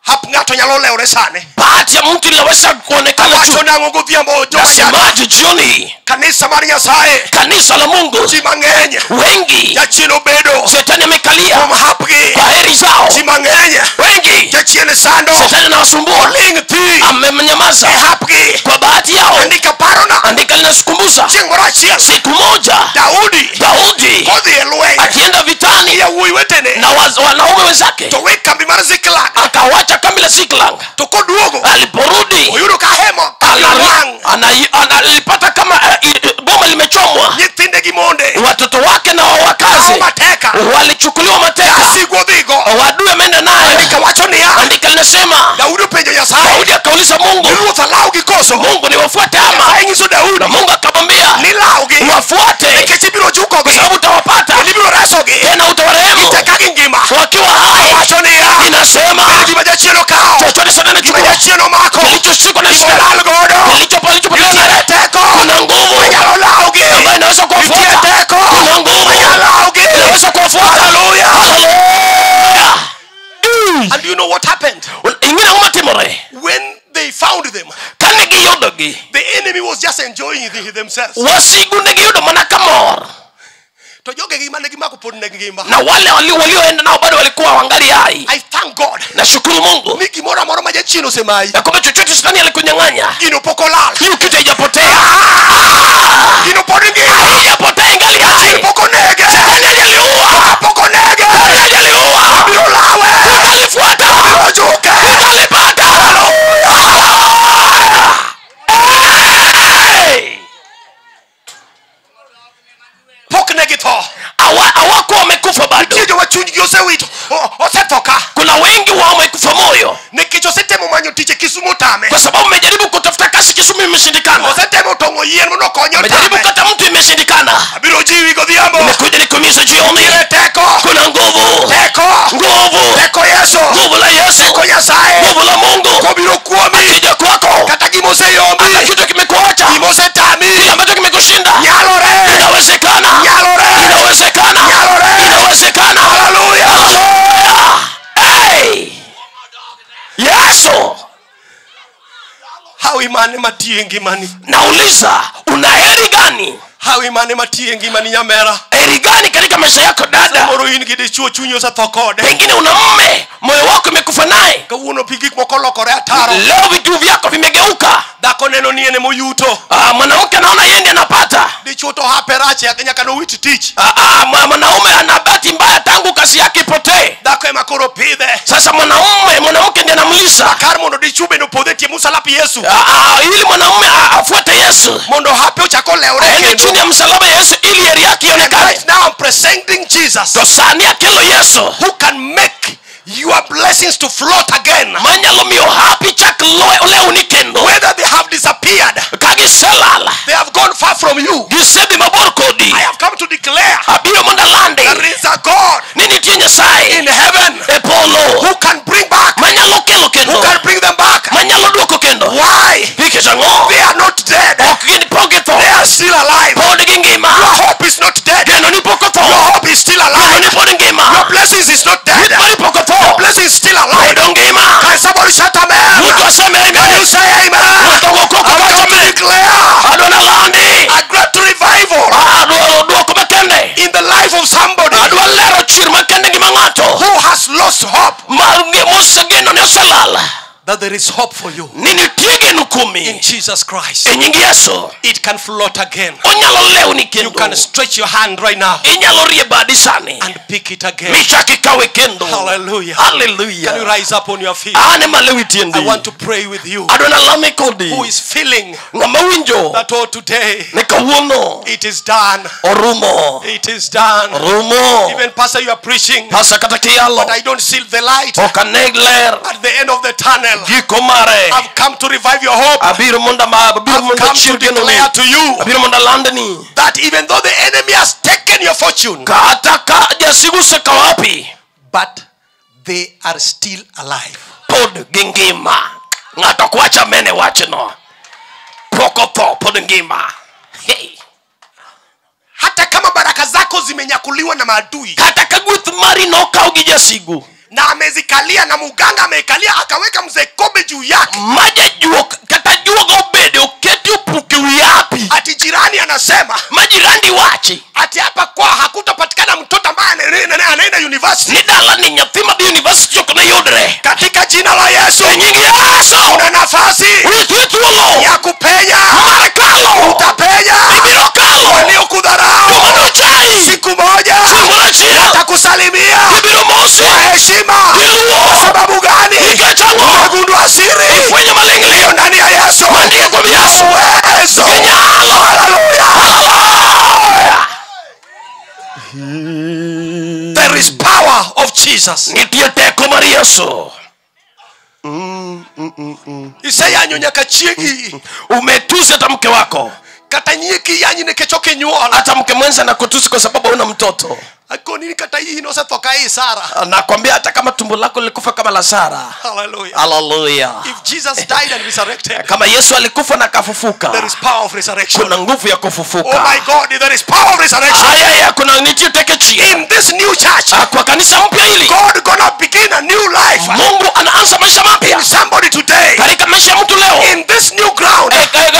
Hap ng'ato nyalo lewre sani. Bahati ya mtu inaweza kuonekana Wacho juu. nang'o godhiambo joma Nasemaje jioni? Kanisa mar Nyasaye Kanisa la Mungu ji mang'eny wengi jachien obedo shetani amekalia kuom hapgi. kwa heri zao. Ji mang'eny Wengi jachien sando shetani anawasumbua, ling thi amenyamaza e hapgi. kwa bahati yao. Andika parona Andika linasukumbuza chieng' moro achiel siku moja Daudi Daudi kodhi e lweny akienda vitani yawuoyi wetene na wanaume wenzake, to we kambi mar Ziklag akawacha kambi la Ziklag. to koduogo Aliporudi oyudo ka hema wang' alipata kama boma limechomwa, nyithinde gi monde watoto wake na wakazi kawo mateka walichukuliwa mateka, asigu odhigo. wadui ameenda naye. Andika wacho niya Andika linasema Daudi openjo Nyasaye Daudi akauliza Mungu, ni ruoth alawgi koso? Mungu niwafuate ama? Nyasaye nyiso Daudi Na Mungu akamwambia ni lawgi wafuate, nikech ibiro jukogi kwa sababu utawapata kendo ibiro resogi tena utawarehemu ka gingima. wakiwa hai. Wacho niya Inasema gima jachien okawo chochote shetani gima amechukua, jachien omako kilichoshikwa na shetani, olal godo kilichopotea nitiere teko kuna nguvu manyalo lawgi ambayo inaweza nitie kuwafuata. teko Kuna nguvu manyalo lawgi inaweza kuwafuata. Hallelujah. Hallelujah. And you know what happened? Ing'e ang'o matimore? When they found them, Kane giyudogi, the enemy was just enjoying themselves. wasigu ne giyudo mana kamor, To jogegi mane gimako pod ne ngima. na wale walioenda nao bado walikuwa wangali hai. I thank God Nashukuru Mungu ni gimoro amora ma jachien osemayi ya kwamba chochote shetani alikunyang'anya, gino pok olal. hiyo kitu haijapotea. Gino pod ngima. Haijapotea, ingali hai. Pok onege. Shetani hajaliua, Pok onege. Shetani hajaliua, Biro lawe. tutalifuata, Biro juke. tutalipata. Hey! Pok ne githo. Hawakuwa wamekufa bado. Nitie joma chunygi osewito osetho ka Kuna wengi wao wamekufa moyo nikech osetemo manyo tich e Kisumu otame. kwa sababu mmejaribu kutafuta kazi Kisumu imeshindikana, Osetemo tong'o yien mondo okonye mmejaribu otame. kata mtu imeshindikana. Abiro jiwi godhiambo. Nimekuja nikuhimize jioni, Nitiere teko. kuna nguvu, Teko. nguvu, Teko Yesu. nguvu la Yesu, Teko Nyasaye. nguvu la Mungu Kobiro kuomi. akija kwako, Kata gima oseyombi. hata kitu kimekuacha, Gima osetami. kile ambacho kimekushinda, Nyalore. inawezekana, Nyalore. inawezekana, Nyalore. inawezekana. Hallelujah. Hallelujah. Hey! Yesu, Hawi mane matiyo e ngimani. nauliza una heri gani? Hawi mane matie ngimani nyamera. Heri gani katika maisha yako dada? Samoro in gi dichuo chunyi osetho kode. Pengine una mume, moyo wako umekufa naye. Kawuono pi gik moko olokore ataro. Leo vitu vyako vimegeuka. Dhako neno ni en emoyuto. Mwanamke anaona yeye ndiye anapata. Dichuo to hape rach nyaka nowit tich. Mwanaume ana bahati mbaya tangu kazi yake ipotee. Dhako ema koro pidhe. Sasa mwanamke ndiye anamlisha. Kar mondo dichuo bende opodh e tie msalap Yesu. Ili mwanaume afuate Yesu. Mondo hape ochak olewre kendo. Chini ya msalaba Yesu ili heri yake ionekane. Right now I'm presenting Jesus. To sani akelo Yesu. Who can make your blessings to float again. Manyalo miyo hapi chak lewni kendo. Whether they have disappeared, ka giselal, they have gone far from you. Gisedhi mabor kodi. I have come to declare abiro mondo alandi there is a God ni nitie Nyasaye in heaven e polo who can bring back, manyalo kelo kendo, who can bring them back. Manyalo duoko kendo. Why? Nikech ang'o? They are not dead. Ok gin pok githo. They are still alive. Pod gingima. Your hope is not dead. Geno ni pok otho. Your hope is still alive. Geno ni pod ngima. Your blessings is not dead. Gweth mari pok otho. Your blessing is still alive. Pod ngima. Can somebody shout amen? Mtu aseme amen. Can you say amen? Mtu go koko I'm wacho come to amen. declare Adwa nalandi a great revival adwaro duoko makende in the life of somebody adwa lero chir makende ngima ng'ato who has lost hope. Mosegeno ne oselal. That there is hope for you Ni nitie geno kuomi in Jesus Christ. E nying Yesu. It can float again. Onyalo lewni You kendo. can stretch your hand right now Inyalo rie badi sani and pick it again. michak ikawe kendo. Hallelujah. Hallelujah. Can you rise up on your feet? An ema lewi tiendi. I want to pray with you. Adwa nalame kodi. Who is feeling Ng'ama winjo that, oh, today ni kawuono it is done. orumo. It is done. Orumo. Even pastor, you are preaching, Pasa kata kiyalo but I don't see the light ok ane ler at the end of the tunnel. giko mare. I've come to revive your hope. Abiro mondo abiro I've mondo come chier to genoni. declare to you Abiro mondo alandni that even though the enemy has taken your fortune, kata ka jasigu osekawo hapi, but they are still alive. Pod gingima. Ng'ato ok wach amen e wachno. Pok otho, pod ngima. Hey. Hata kama baraka zako zimenyakuliwa na maadui, Kata ka gweth mari nokaw gi jasigu na amezikalia na muganga ameikalia akaweka mzee kobe juu yake, ma jajuok kata juoga obede oketi opuke wi hapi, ati jirani anasema ma jirandi wachi ati hapa kwa hakutapatikana mtoto ambaye anaenda university. Ni dala ni nyathi madhi university ok ne yudre. Katika jina la Yesu E nying Yesu una nafasi nitie thuolo ya kupenya. mar kalo. Utapenya. Ibiro kalo. Waliokudharau Joma nochayi siku moja chieng' moro achiel watakusalimia gibiro mosi kwa heshima. gi Kwa luor. sababu gani? Nikech ang'o? Umegundua siri Ifwenyo maling'ling iliyo ndani ya Yesu. mandike kuom Yesu. Uwezo. Gi nyalo. Haleluya. Hallelujah. There is power of Jesus. Nitie teko mar Yesu. Iseyanyo nyaka chiegi. Umetusi hata mke wako. Kata nyieki yanyi nikech ok inyuol. Hata mke mwenza anakutusi kwa sababu huna mtoto. Akoni ni kata iyi nosetho ka i Sara. Nakwambia hata kama tumbo lako lilikufa kama la Sara. Hallelujah. Hallelujah. If Jesus died and resurrected, Kama Yesu alikufa na akafufuka, there is power of resurrection. kuna nguvu ya Oh kufufuka. my God, there is power of resurrection. Haya ya kuna nitie teke chier. In this new church, Kwa kanisa mpya hili, God gonna begin a new life Mungu anaanza maisha mapya in somebody today. katika maisha ya mtu leo. In this new ground,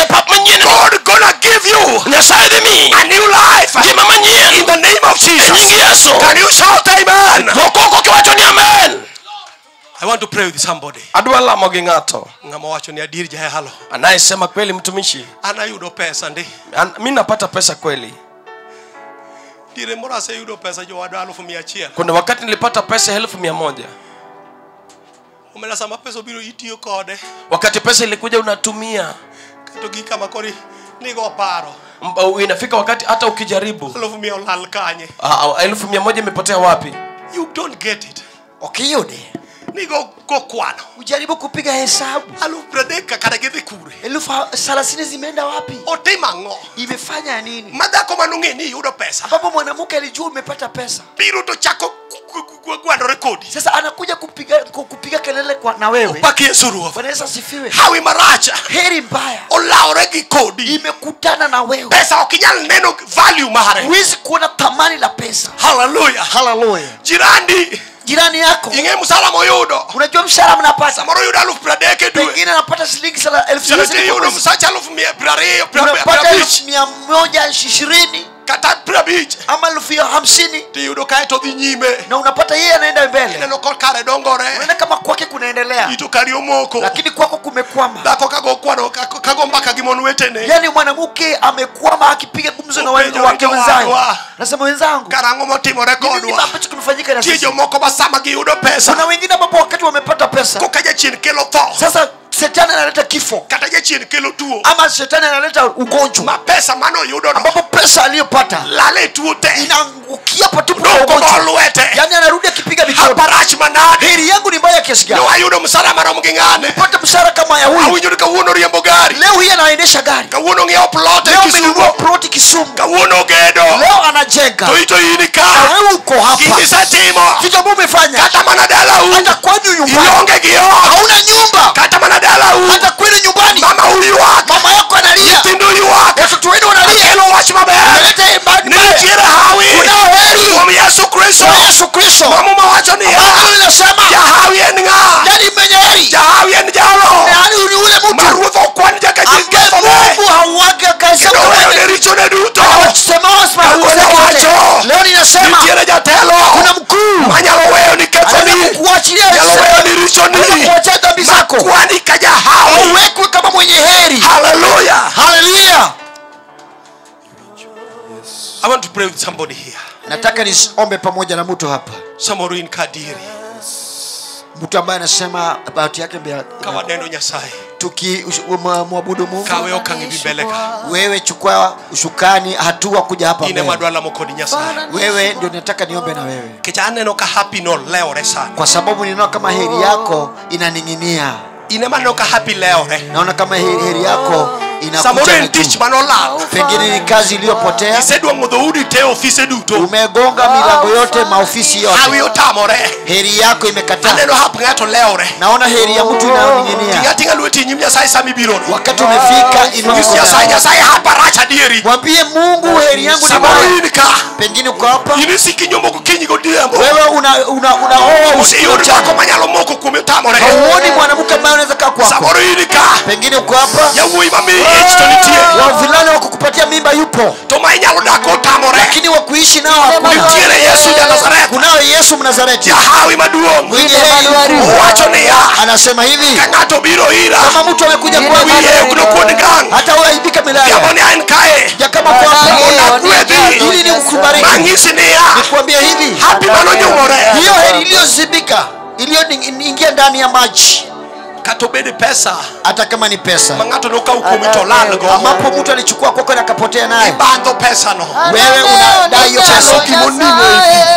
Pap manyien God gonna give you Nyasaye dhi miyi a new life ngima manyien in the name of e Jesus. nying Yesu. Can you shout amen? Go koko kiwacho ni amen. I want to pray with somebody. Adwa lamo gi ng'ato Ng'ama wacho ni adier jahalo. anayesema kweli, mtumishi, An ayudo pesa ndi. mi napata pesa kweli. Dire moro aseyudo pesa jowadwa 100,000. Kuna wakati nilipata pesa 100,000. Omera sama pesa obiro itiyo kode. Wakati pesa ilikuja unatumia. Kato gi kama kori nigo paro. Inafika wakati hata ukijaribu 100,000 olal kanye. 100,000 imepotea wapi? You don't get it. Okiyude. Nigo go kwano. Ujaribu kupiga hesabu. 30,000 kare gidhi kure. 30,000 zimeenda wapi? Otimo ang'o? Imefanya nini? Madhako manong'e ni iyudo pesa. Ambapo mwanamke alijua umepata pesa. Biro to chako gwandore kodi. Sasa anakuja kupiga kelele kwa na wewe. Opak Yesu Ruoth. Bwana Yesu asifiwe. Hawi marach Heri mbaya olawore gi kodi. imekutana na wewe. Pesa ok inyal neno value mare. Huwezi kuona thamani la pesa. Hallelujah. Hallelujah. Jirandi Jirani yako. Ing'e msara moyudo. Unajua mshahara mnapata. Samoro yudo 30,000 e dwe. Pengine anapata shilingi 30,000. Yudo msacha 120,000. Unapata 120. Kata 50. Ama 50,000. Tiyudo kae to dhi nyime. Na unapata yeye anaenda mbele. Ineno kare dongore. Unaona kama kwake kunaendelea. Ito kari omoko. Lakini kwako kumekwama. Dhako kago kwano kago mbaka gi mon wetene. Yaani mwanamke amekwama akipiga gumzo na wake wenzake. Nasema wenzangu. Karang'o motimore kodwa. Nini ambacho kimefanyika na sisi? Nitie jomoko ma sama giyudo pesa. Kuna wengine ambapo wakati wamepata pesa. Koka jachien kelo tho. Sasa shetani analeta kifo. Kata jachien kelo tuo. Ama shetani analeta ugonjwa. Ma pesa mano yudo no. Ambapo pesa aliyopata lale tuo te. Inaangukia patupu kwa ugonjwa. Yaani anarudi akipiga mikono. Haparach manade. Heri yangu ni mbaya kiasi gani? No ayudo msara marom gi ng'ane. Nipate mshahara kama ya huyu. Awinjo ni kawuono riembo gari. Leo hii anaendesha gari. Kawuono ng'iewo plot e Leo Kisumu. amenunua plot Kisumu. Kawuono gedo. Leo anajenga. To ito in ka. Na wewe uko hapa. Gik isetimo. Vitu ambavyo umefanya. Kata mana dalau. Hata kwenu nyumbani. Ionge gi ot. Hauna nyumba. Kata mana dalau. Hata kwenu nyumbani. Mama uywak. Mama yako analia. Nyithindo ywak. Watoto wenu wanalia. Akelo wach maber. Unaleta imani. Nitiere hawi. Kunao heri. Kuom Yesu Kristo. Kwa Yesu Kristo. Ma Muma wacho niya. Biblia inasema. Jahawi en ng'a? Nani mwenye heri? Jahawi en jalo. Nani ni yule mtu? Ma Ruoth ok kwan kaka ji Ambaye kethone. Mungu hauwagi akahesabu Kendo kama weyo ne richone duto. Anasema Kawuono wacho. Leo ninasema Nitiere jatelo. kuna mkuu manyalo weyo ni kethoni. anaweza kukuachilia Nyalo weyo ni richoni. Anaweza kuachia dhambi zako. Makwani ka jahawi. Uwekwe kama mwenye heri. Hallelujah. Hallelujah. I want to pray with somebody here. Nataka niombe pamoja na mtu hapa. Samoro in kadiri. Mtu ambaye anasema bahati yake mbele. Ka waneno Nyasaye. Tuki muabudu Mungu. Kawe okang' ibi mbele ka. Wewe chukua usukani hatua kuja hapa In ema mbele. dwa lamo kodi Nyasaye. Wewe ndio nataka niombe na wewe. Nikech aneno ka happy no lewore sani. Kwa sababu ninaona kama heri yako inaning'inia. In ema aneno ka happy lewore. Naona kama heri yako inakuja Samoro en na tich juu. manolal. Pengine ni kazi iliyopotea. Isedwang'o dhoudi te ofise duto. Umegonga milango yote, maofisi yote. Hawi otamore. Heri yako imekataa. Aneno hap ng'ato lewore. Naona heri ya mtu inayoning'inia. Ting'a ting'a lweti e nyim Nyasaye sama ibirono. Wakati umefika, inua Nyis mkono. Nyasaye, Nyasaye hapa rach adieri. Mwambie Mungu heri yangu ni Samoro mbaya. in ka. Pengine uko hapa. In isiki nyombo gokinyi godhiambo. Wewe unaoa usiku Iyud mchana. dhako manyalo moko kuomi otamore. Hauoni mwanamke ambaye anaweza kaa kwako. Samoro in ka. Pengine uko hapa. Yawuoyi mamiyi ich to nitie. Wavulana wa kukupatia mimba yupo. To ma inyalo dak otamore. Lakini wa kuishi nao hakuna. Nitiere Yesu ja Nazareth. Kunao Yesu Mnazareti. Jahawi maduong'. Mwenye heri. Owacho niya. Anasema hivi. Ka ng'ato obiro ira. Kama mtu amekuja kwako. Wiye ok nokuod ngang'. Hata wewe aibika milele. Dhiambo ni an kae. Ya kama kwa hapa. Mondo agwedhi. Ili nikubariki. Manyisi niya. Nikwambie hivi. Happy manonyumore. Hiyo heri iliyozibika, iliyoingia ndani ya maji. Kata obed pesa. Hata kama ni pesa. Ma ng'ato nokawo kuomi to olalgo. Ambapo mtu alichukua kwako na akapotea naye. Ibandho pesa no. Wewe unadai hiyo pesa. Gima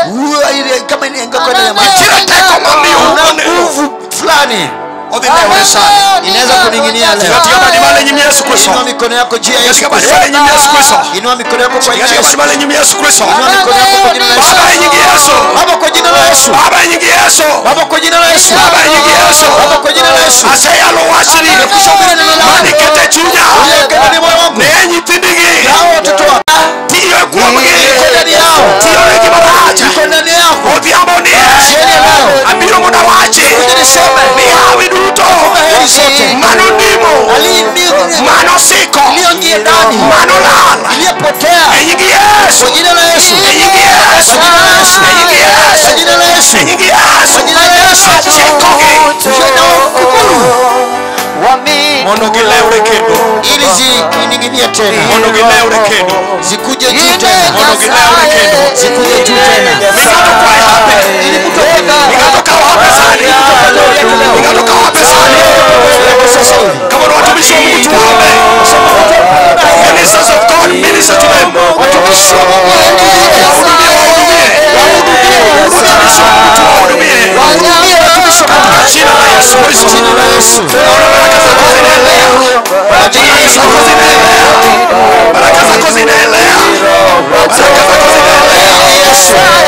Huyo ile kama ile ingekuwa ndani ya maji. Nitiere teko mamiyo Una wuone. nguvu fulani. Odhi lewore sani. Inaweza kuning'inia leo. Tinga tinga badi malo e nyim Yesu Kristo. Inua mikono yako juu ya Tinga Yesu tinga badi Kristo. malo e nyim Yesu Kristo. Inua mikono yako kwa Tinga jina la tinga badi Yesu. malo e nyim Yesu Kristo. Inua mikono yako kwa jina la Yesu. Baba e nying Yesu. Baba kwa jina la Yesu. Baba e nying Yesu. Baba kwa jina la Yesu. Baba e nying Yesu. Baba kwa jina la Yesu. Aseyalo wachni. Nimekushukuru neno lako. Manikete chunya. Uliyeweka ndani moyo wangu. Ne nyithindigi. Hao watoto wako. Tiyo e kuomgi. Iko ndani yao. Tiyo negi marach. Iko ndani yao. Odhiambo ni Jioni ya leo. Abiro mondo awachi. Kuja niseme. Ni hawi duto. Heri zote. Manonimo. Manosiko. Iliyoingia ndani. Manolal. Iliyopotea. E nying Yesu. Kwa jina la Yesu. E nying Yesu. Kwa jina la Yesu. E nying Yesu. Kwa jina la Yesu. E nying Yesu. Kwa jina la Yesu. Achikogi. Mondo gilewre kendo. Ili zining'inie tena. Mondo gilewre kendo. Zikuje juu tena. Mondo gilewre kendo. Zikuje juu tena. Mi ng'ato kwaye hape. Ili mtu apate. Mi ng'ato kawo hape sani. Mi ng'ato kawo hape sani. Sasa hivi. Kama ni watumishi wa Mungu tuombe. Ministers of God, minister to them. Watumishi wa Mungu Wahudumie, wahudumie. Watumishi wa Mungu tuwahudumie. Wahudumie watumishi wa Mungu. Katika jina la Yesu Kristo. Jina la Yesu. Naona baraka zako zinaelea. Baraka zako zinaelea. Baraka zako zinaelea. Baraka zako zinaelea.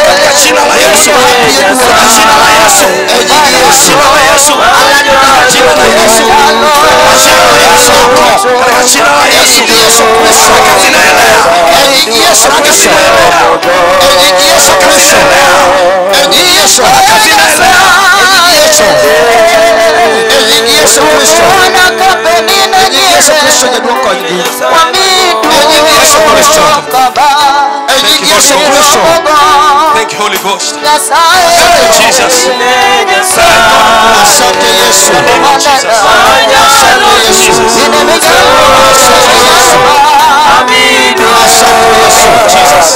Katika jina la Yesu. Katika jina la Yesu. Katika jina la Yesu. Katika jina la Yesu. Katika jina la Yesu. Katika jina la Yesu. Baraka zinaelea. Yesu Baraka Kristo. zinaelea. Yesu Baraka Kristo. zinaelea. Yesu. E nying Yesu Kristo. E nying Yesu Kristo jaduong' konygi. E nying Yesu Kristo. E nying Yesu Kristo. Thank you, Holy Ghost. Thank you, Jesus. Asante Yesu. Asante Yesu. Asante Yesu. Asante Yesu. Jesus.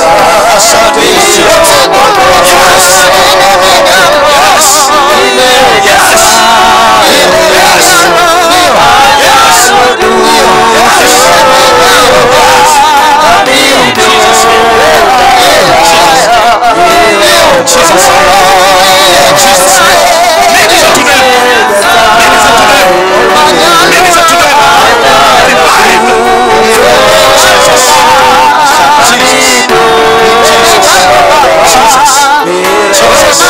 Asante Yesu. Yes. Yes. Yes. Yes. Yes. Yes. Jesus. Jesus. Minister to them. Minister to them. Minister to them. Revive. Jesus. Jesus. Jesus. Jesus. Jesus.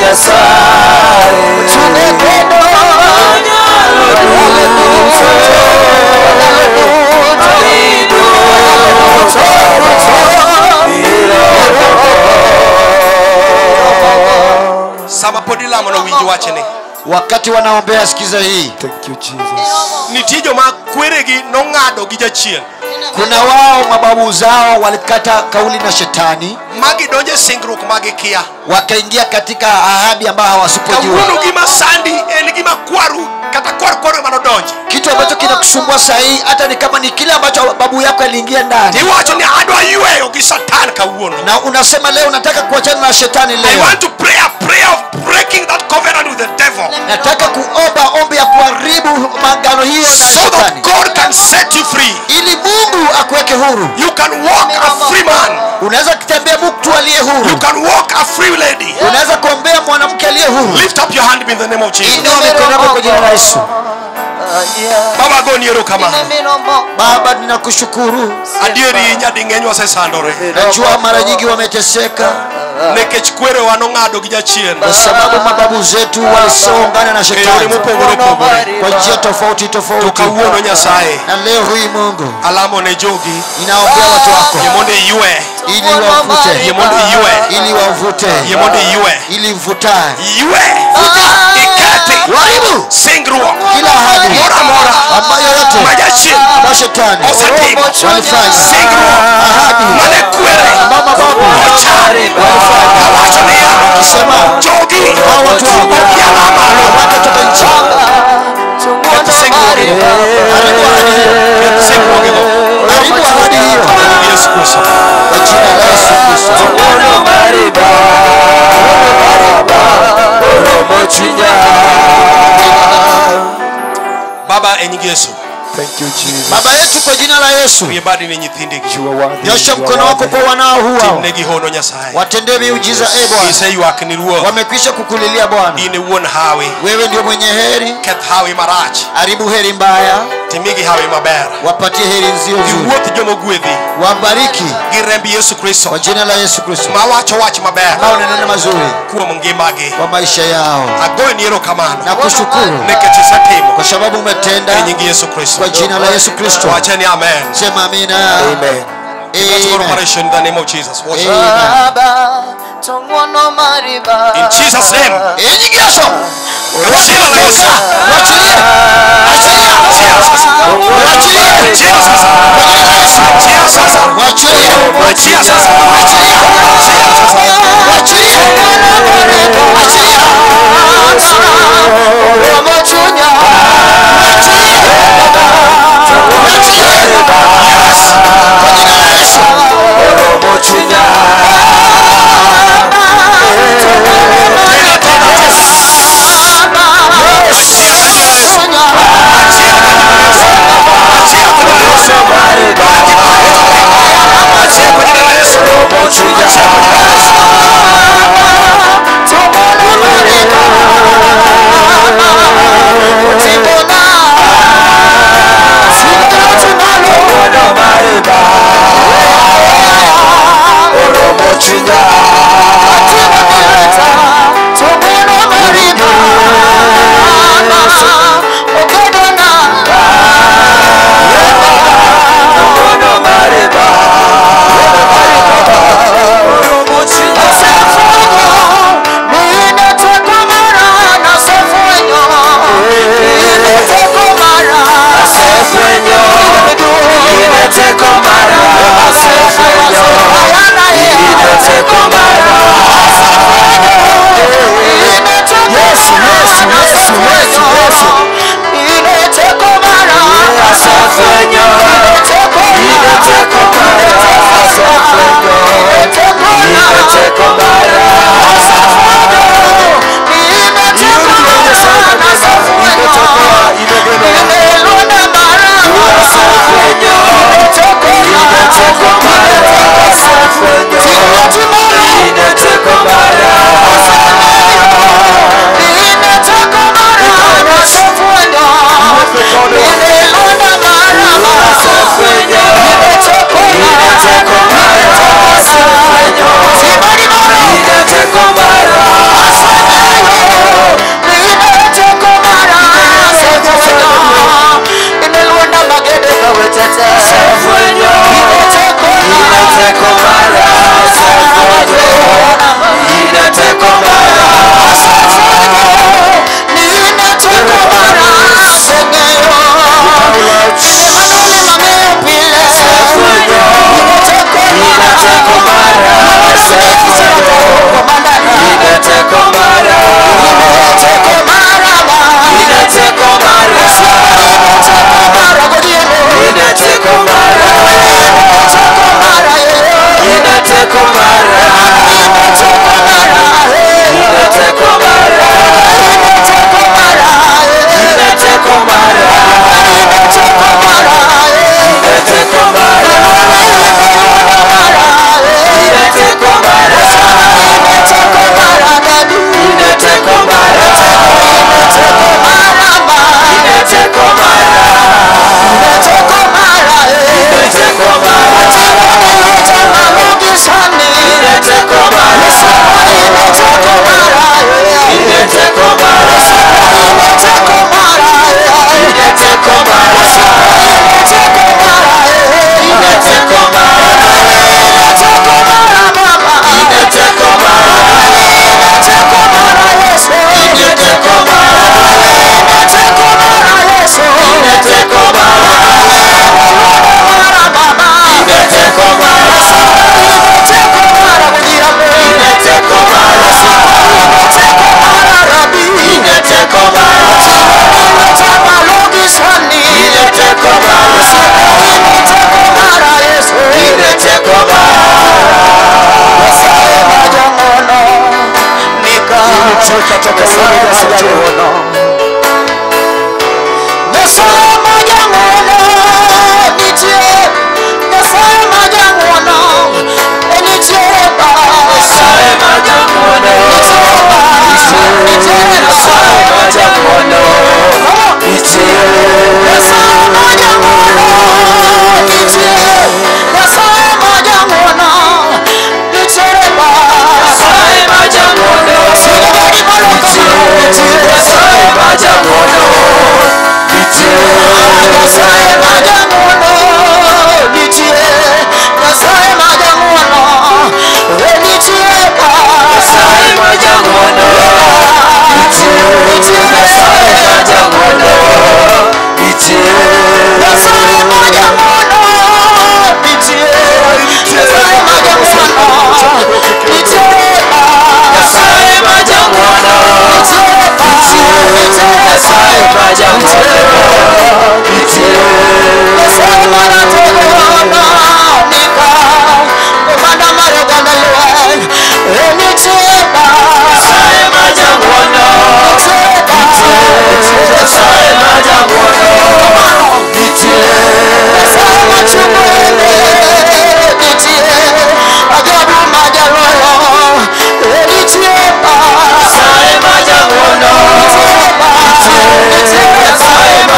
Jesus. Sama podi lamo no winji wachni. Wakati wanaombea sikiza hii. Thank you, Jesus. Nitie joma kweregi nong'ado gi jachien. Kuna wao mababu zao walikata kauli na shetani, Magi donje singruok magi kia. wakaingia katika ahadi ambayo hawasipojua. Kawuono gima sandi en gima kwaru kata kwar kwaru ema nodonje. Kitu ambacho kinakusumbua saa hii hata ni kama ni kile ambacho babu yako aliingia ndani, Tiwacho ni adwa yweyo gi Satan kawuono. na unasema leo nataka kuachana na shetani I leo. want to pray a prayer of breaking that covenant with the devil, Nataka kuomba ombi ya kuharibu maagano hiyo na so that shetani, God can set you free. ili Mungu akuweke huru. You can walk a free man. Unaweza kutembea mtu aliye You huru, can walk a free lady. unaweza kuombea mwanamke aliye huru. Lift up your hand in the name of Jesus. Inua mikono yako kwa jina la Yesu. Baba goni erokamano. Baba, ninakushukuru. Adieri nyading'eny wasesandore Najua mara nyingi wameteseka nikech kwerewa nong'ado gi jachien kwa sababu mababu zetu walisoungana na e yore shetani mopogore opogore. kwa njia tofauti To tofauti. kawuono Nyasaye Na leo hii Mungu, alamo ne jogi ninaombea watu wako yie mondo iywe, ili wavute, yie mondo iywe, ili wavute, yie mondo iywe, ili mvutae, iywe ikethi waharibu singruok kila ahadi moro amora ambayo yote ma jachien ambayo shetani osetimo, walifanya, singruok ahadi mane kwere ambao mababu ochan walifanya, awacho niya kisema jogi hao watu wako okia malo hawatatoka nchi. Keth singruokgigo, Haribu ahadi hiyo, keth singruokgigo haribu ahadi hiyo Yesu Kristo. kwa jina la Yesu Kristo. Baba e nying Yesu Thank you, Jesus. Baba yetu, kwa jina la Yesu, rie badi ne nyithindigi You are worthy. nyosha You are mkono wako worthy. kwa wanao huwa timnegi hono Nyasaye. watendee miujiza. E Bwana, Giseywak ni Ruoth, wamekwisha kukulilia Bwana, in e wuon hawi. wewe ndio mwenye heri. Keth hawi marach Haribu heri mbaya, timigi hawi maber. wapatie heri nzio nzuri, Iwuoth jomogwedhi wabariki gi remb Yesu Kristo kwa jina la Yesu Kristo, mawacho wach maber ambao nanena mazuri kuom ngimagi. kwa maisha yao. Agoyoni erokamano Na kushukuru nikech isetimo kwa sababu umetenda e nying Yesu Kristo. kwa jina la Yesu Kristo. Wacheni amen. Sema amina. Amen. Let's go Amen. operation in the name of Jesus. Watch. Amen. In Jesus' name. E nying Yesu. Kwa jina la Yesu. Wachilie. Achilia. Achia sasa. Wachilie. Achia sasa. Kwa jina la Yesu. Achia sasa. Wachilie. Achia sasa. Achilia. Achia sasa. Wachilie. Achilia. Wachilie. Wachilie. Kwa jina la Yesu. Tena tena tena. Achia kwa jina la Yesu. Achia kwa jina la Yesu. Achia kwa jina la Yesu. Achia Nyasaye.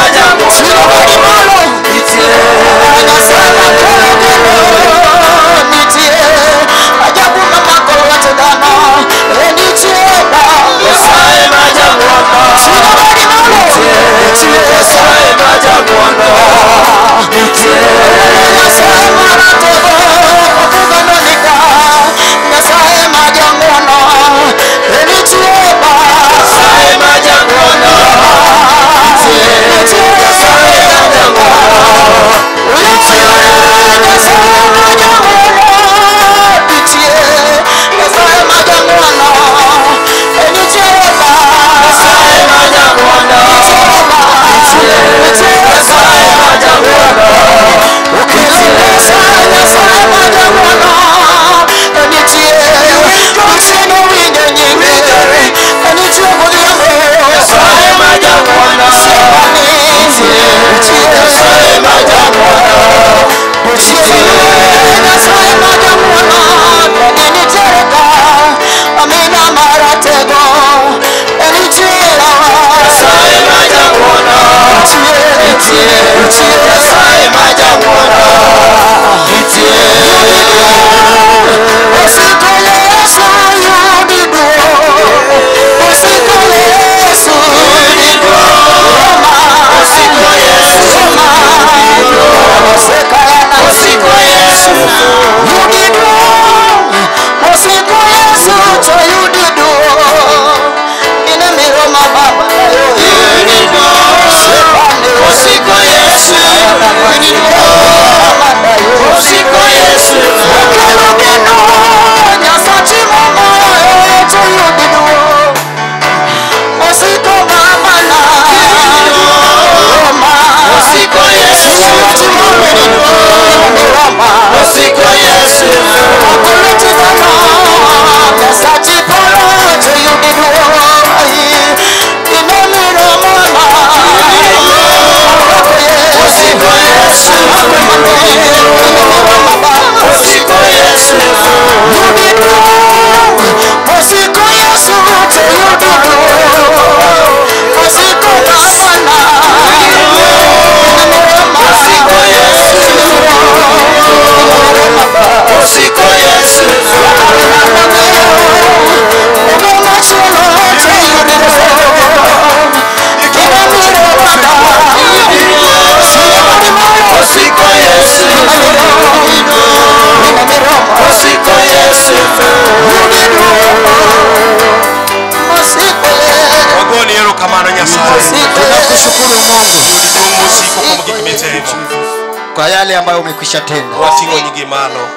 yale ambayo umekwisha tenda. Wating'o nyingi malo.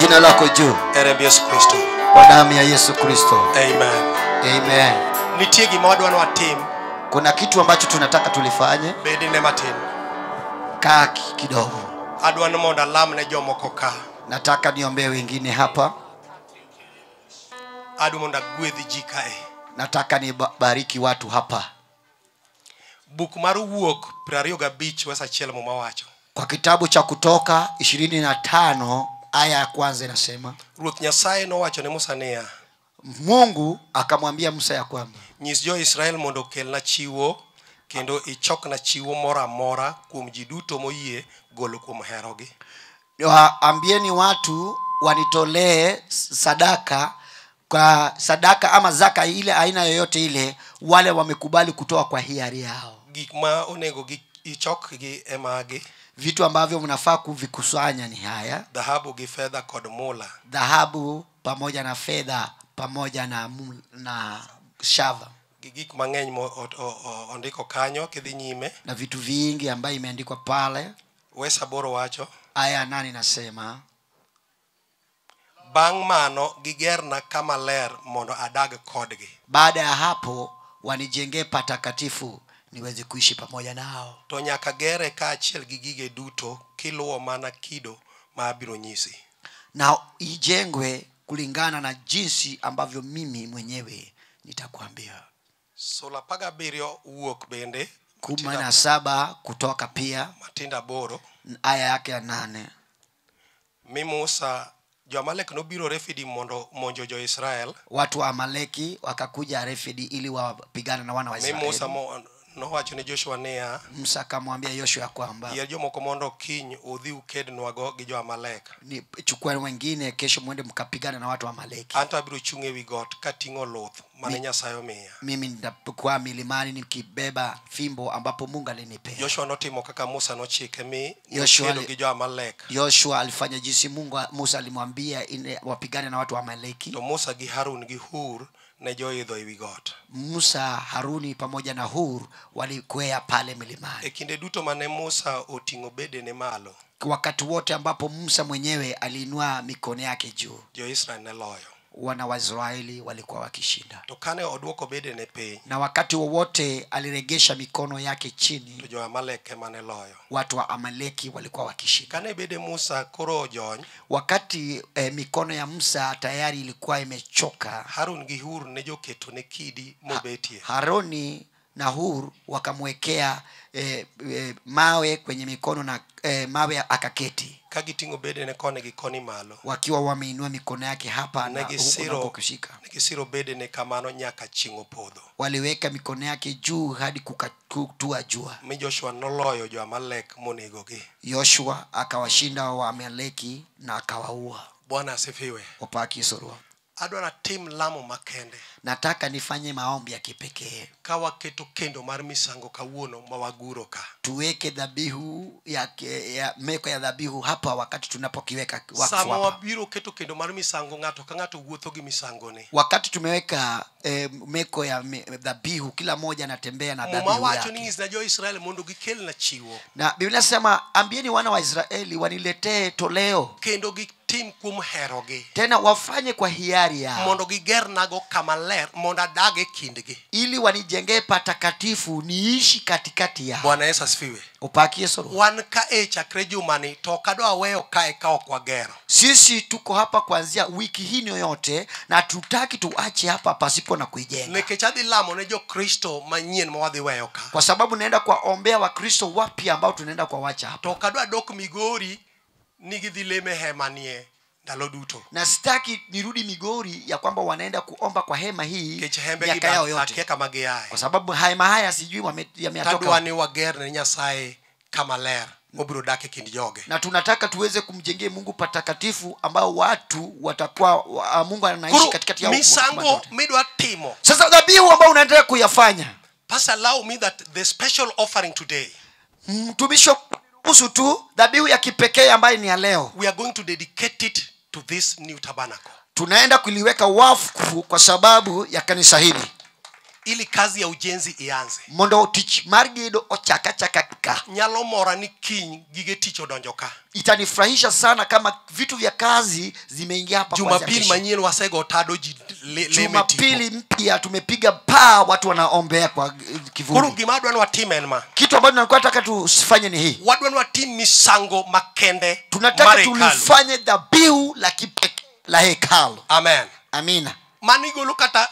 Jina lako juu. E remb Yesu Kristo. Kwa damu ya Yesu Kristo. Amen. Amen. Nitie gima wadwa ni watim. Kuna kitu ambacho tunataka tulifanye. Bedi ne matin. Kaa kidogo. Adwa ni mondo alam ne jomoko ka. Nataka niombee wengine hapa. Adwa mondo agwedh ji kae. Nataka nibariki watu hapa. Buk mar Wuok 25 wes 1 Muma wacho. Kwa kitabu cha Kutoka 25 aya ya kwanza inasema, Ruoth Nyasaye nowacho ne Musa niya, Mungu akamwambia Musa ya kwamba, nyis jo-Israel mondo okelna chiwo kendo ichokna chiwo moro amora kuom ji duto moyie golo kuom herogi. Ambieni watu wanitolee sadaka, kwa sadaka ama zaka ile aina yoyote ile, wale wamekubali kutoa kwa hiari yao. Gik ma onego ichok gi emagi. Vitu ambavyo mnafaa kuvikusanya ni haya: dhahabu gi fedha kod mula. Dhahabu pamoja na fedha pamoja na shaba. Gi gik mang'eny mo ondiko kanyo kidhi nyime. Na vitu vingi ambayo imeandikwa pale. Wes 8 wacho. Aya 8 inasema, bang' mano gigerna kama ler mondo adag kodgi. Baada ya hapo wanijengee patakatifu niweze kuishi pamoja nao. To nyaka gere kaachiel gi gige duto kiluwo mana kido ma abiro nyisi. Na ijengwe kulingana na jinsi ambavyo mimi mwenyewe nitakwambia. Sula 17 Wuok bende 17 Kutoka pia Matindo 8 aya yake ya 8. Mi Musa jo-Amalek nobiro Refidim mondo monjo jo-Israel. Watu wa Amaleki wakakuja Refidi ili wapigane na wana wa Israeli. Mi Musa nowacho ne Joshua niya, Musa akamwambia Yoshua kwamba, yier jomoko mondo kiny udhi ukednwago gi jo-Amalek. Ni chukua wengine kesho mwende mkapigane na watu wa Amaleki. Anto abiro chung' ewi got kating'o luth mane Nyasaye omiya. Mimi nitakuwa milimani nikibeba fimbo ambapo Mungu alinipea. Joshua notimo kaka Musa nochike mi nokedo gi jo-Amalek. Joshua alifanya jinsi Musa alimwambia wapigane na watu wa Amaleki. To Musa gi Harun gi Hur ne joidho ewi got. Musa, Haruni pamoja na Hur walikwea pale milimani. E kinde duto mane Musa oting'o bedene malo, wakati wote ambapo Musa mwenyewe aliinua mikono yake juu, jo-Israel ne loyo. Wana wa Israeli walikuwa wakishinda. To kane odwoko bedene piny, na wakati wowote aliregesha mikono yake chini, to jo-Amalek ema ne loyo. Watu wa Amaleki walikuwa wakishinda. Kane bede Musa koro ojony, wakati mikono ya Musa tayari ilikuwa imechoka, Harun gi Hur ne joketone kidi mobetie. Haruni na Hur wakamwekea mawe kwenye mikono na mawe akaketi. Ka giting'o bedene koni gi koni malo, wakiwa wameinua mikono yake hapa na huko kushika. Negisiro bedene kamano nyaka chieng' opodho. Waliweka mikono yake juu hadi kutua jua. Mi Joshua noloyo jo-Amalek monegogi. Joshua akawashinda Waamaleki na akawaua. Bwana asifiwe. Opaki Yesu. Adwa natim lamo makende. Nataka nifanye maombi ya kipekee. Ka waketo kendo mar misango kawuono ma waguro ka. Tuweke dhabihu ya meko ya dhabihu hapa wakati tunapokiweka wakfu Sama hapa. wabiro keto kendo mar misango, ng'ato ka ng'ato wuotho gi misangone. Wakati tumeweka meko ya dhabihu, kila mmoja anatembea na dhabihu Muma wacho ni yake. nyis na jo-Israel mondo gikelna chiwo. Na Biblia inasema ambieni wana wa Israeli waniletee toleo. Kendo gitim kuom herogi. Tena wafanye kwa hiari yao. Mondo gigernago kama ler, mondo adag e kindgi. Ili wanijengee patakatifu niishi katikati yao. Bwana Yesu asifiwe. Opaki Yesu. Wan ka e chakre jumani to ok adwa weyo kae ka ok wagero. Sisi tuko hapa kuanzia wiki hii yote na tutaki tuache hapa pasipo na kuijenga. Nikech adhi lamo ne jo-Kristo manyien ma wadhi weyo ka. Kwa sababu naenda kuwaombea Wakristo wapya ambao tunaenda kuwawacha hapa. To ok adwa dok Migori ni gidhi leme hema nie ndalo duto. Na sitaki nirudi Migori ya kwamba wanaenda kuomba kwa hema hii Nikech hembe miaka yao yote. akia kama giaye. Kwa sababu hema haya sijui yametoka. Tadwa ni wager ne Nyasaye kama ler mobiro dak e kind joge. Na tunataka tuweze kumjengea Mungu patakatifu ambao watu watakuwa Mungu anaishi katikati yao. Misango midwa timo. Sasa dhabihu ambao unaendelea kuyafanya. Pastor, allow me that the special offering today. Mtumishi kuhusu tu dhabihu ya kipekee ambayo ni ya leo. We are going to dedicate it to this new tabernacle. Tunaenda kuliweka wakfu kwa sababu ya kanisa hili. Ili kazi ya ujenzi ianze. Mondo tich mar gedo ochaka chaka ka. Nyalo mora ni kiny gige tich odonjo ka. Itanifurahisha sana kama vitu vya kazi zimeingia hapa kuanzia Jumapili kesho. manyien wasego tado ji leme tipo. Jumapili mpya tumepiga paa, watu wanaombea kwa Koro kivuli. gima adwa ni watim en ma. Kitu ambacho nilikuwa nataka tusifanye ni hii. Wadwa ni watim misango makende Tunataka mar hekalu. tulifanye dhabihu la kipekee la hekalu. Amen. Amina. Mano igolo kata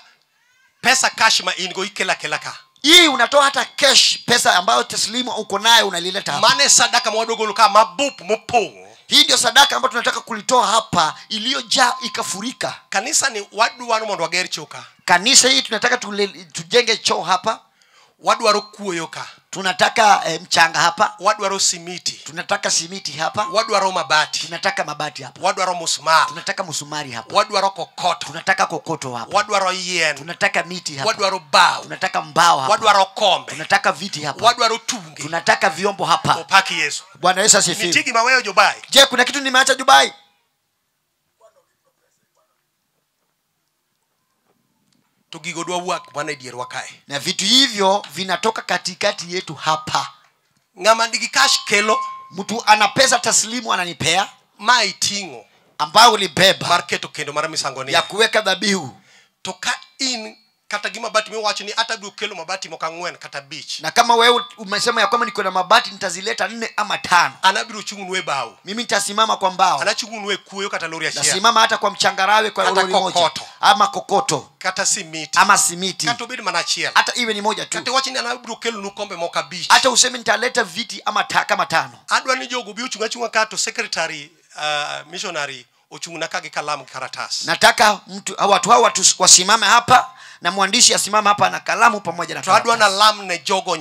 pesa cash ma in go ikelo akela ka. Hii unatoa hata cash, pesa ambayo taslimu uko nayo unaileta hapa. Mano e sadaka ma wadwa golo ka mabup mopong'. Hii ndio sadaka ambayo tunataka kulitoa hapa iliyojaa ikafurika. Kanisa ni wadwaro mondo wager choo ka. Kanisa hii tunataka tujenge choo hapa. Wadwaro kuoyo ka. Tunataka mchanga hapa. Wadwaro simiti. Tunataka simiti hapa. Wadwaro mabati. Tunataka mabati hapa. Wadwaro musmar. Tunataka musumari hapa. Wadwaro kokoto. Tunataka kokoto hapa. Wadwaro yien. Tunataka miti hapa. Wadwaro bao. Tunataka mbao hapa. Wadwaro kombe. Tunataka viti hapa. Wadwaro tunge. Tunataka vyombo hapa. Opaki Yesu. Bwana Yesu asifiwe. Nitie gima weyo Dubai. Je, kuna kitu nimeacha Dubai? To gigo dwa wuok mana e dierwa kae. Na vitu hivyo vinatoka katikati yetu hapa. Ng'ama nigi cash kelo. Mtu ana pesa taslimu ananipea. Ma iting'o. Ambayo ulibeba. Mar keto kendo mar misango ni. Ya kuweka dhabihu. To ka in kata gi mabati miwacho ni ata abiro kelo mabati moko 4 kata 5. Na kama wewe umesema ya kwamba niko na mabati nitazileta 4 ama 5. An abiro chung'nu e bao. Mimi nitasimama kwa mbao. An achung'nu e kuoyo kata lori achiel. Nasimama hata kwa mchangarawe kwa Kata lori moja. kokoto. Ama kokoto. Kata simiti. Ama simiti. Kata obed mana achiel. Hata iwe ni moja tu. Kata iwach ni an abiro kelonu kombe moko 5. Hata useme nitaleta viti ama kama 5. Adwa ni jogo bi ochung' achung'a ka to secretary, missionary ochung'na ka gi kalam gi karatas. Nataka watu hao wasimame hapa na mwandishi asimame hapa na kalamu pamoja na To adwa karatasi. na lam ne jogo.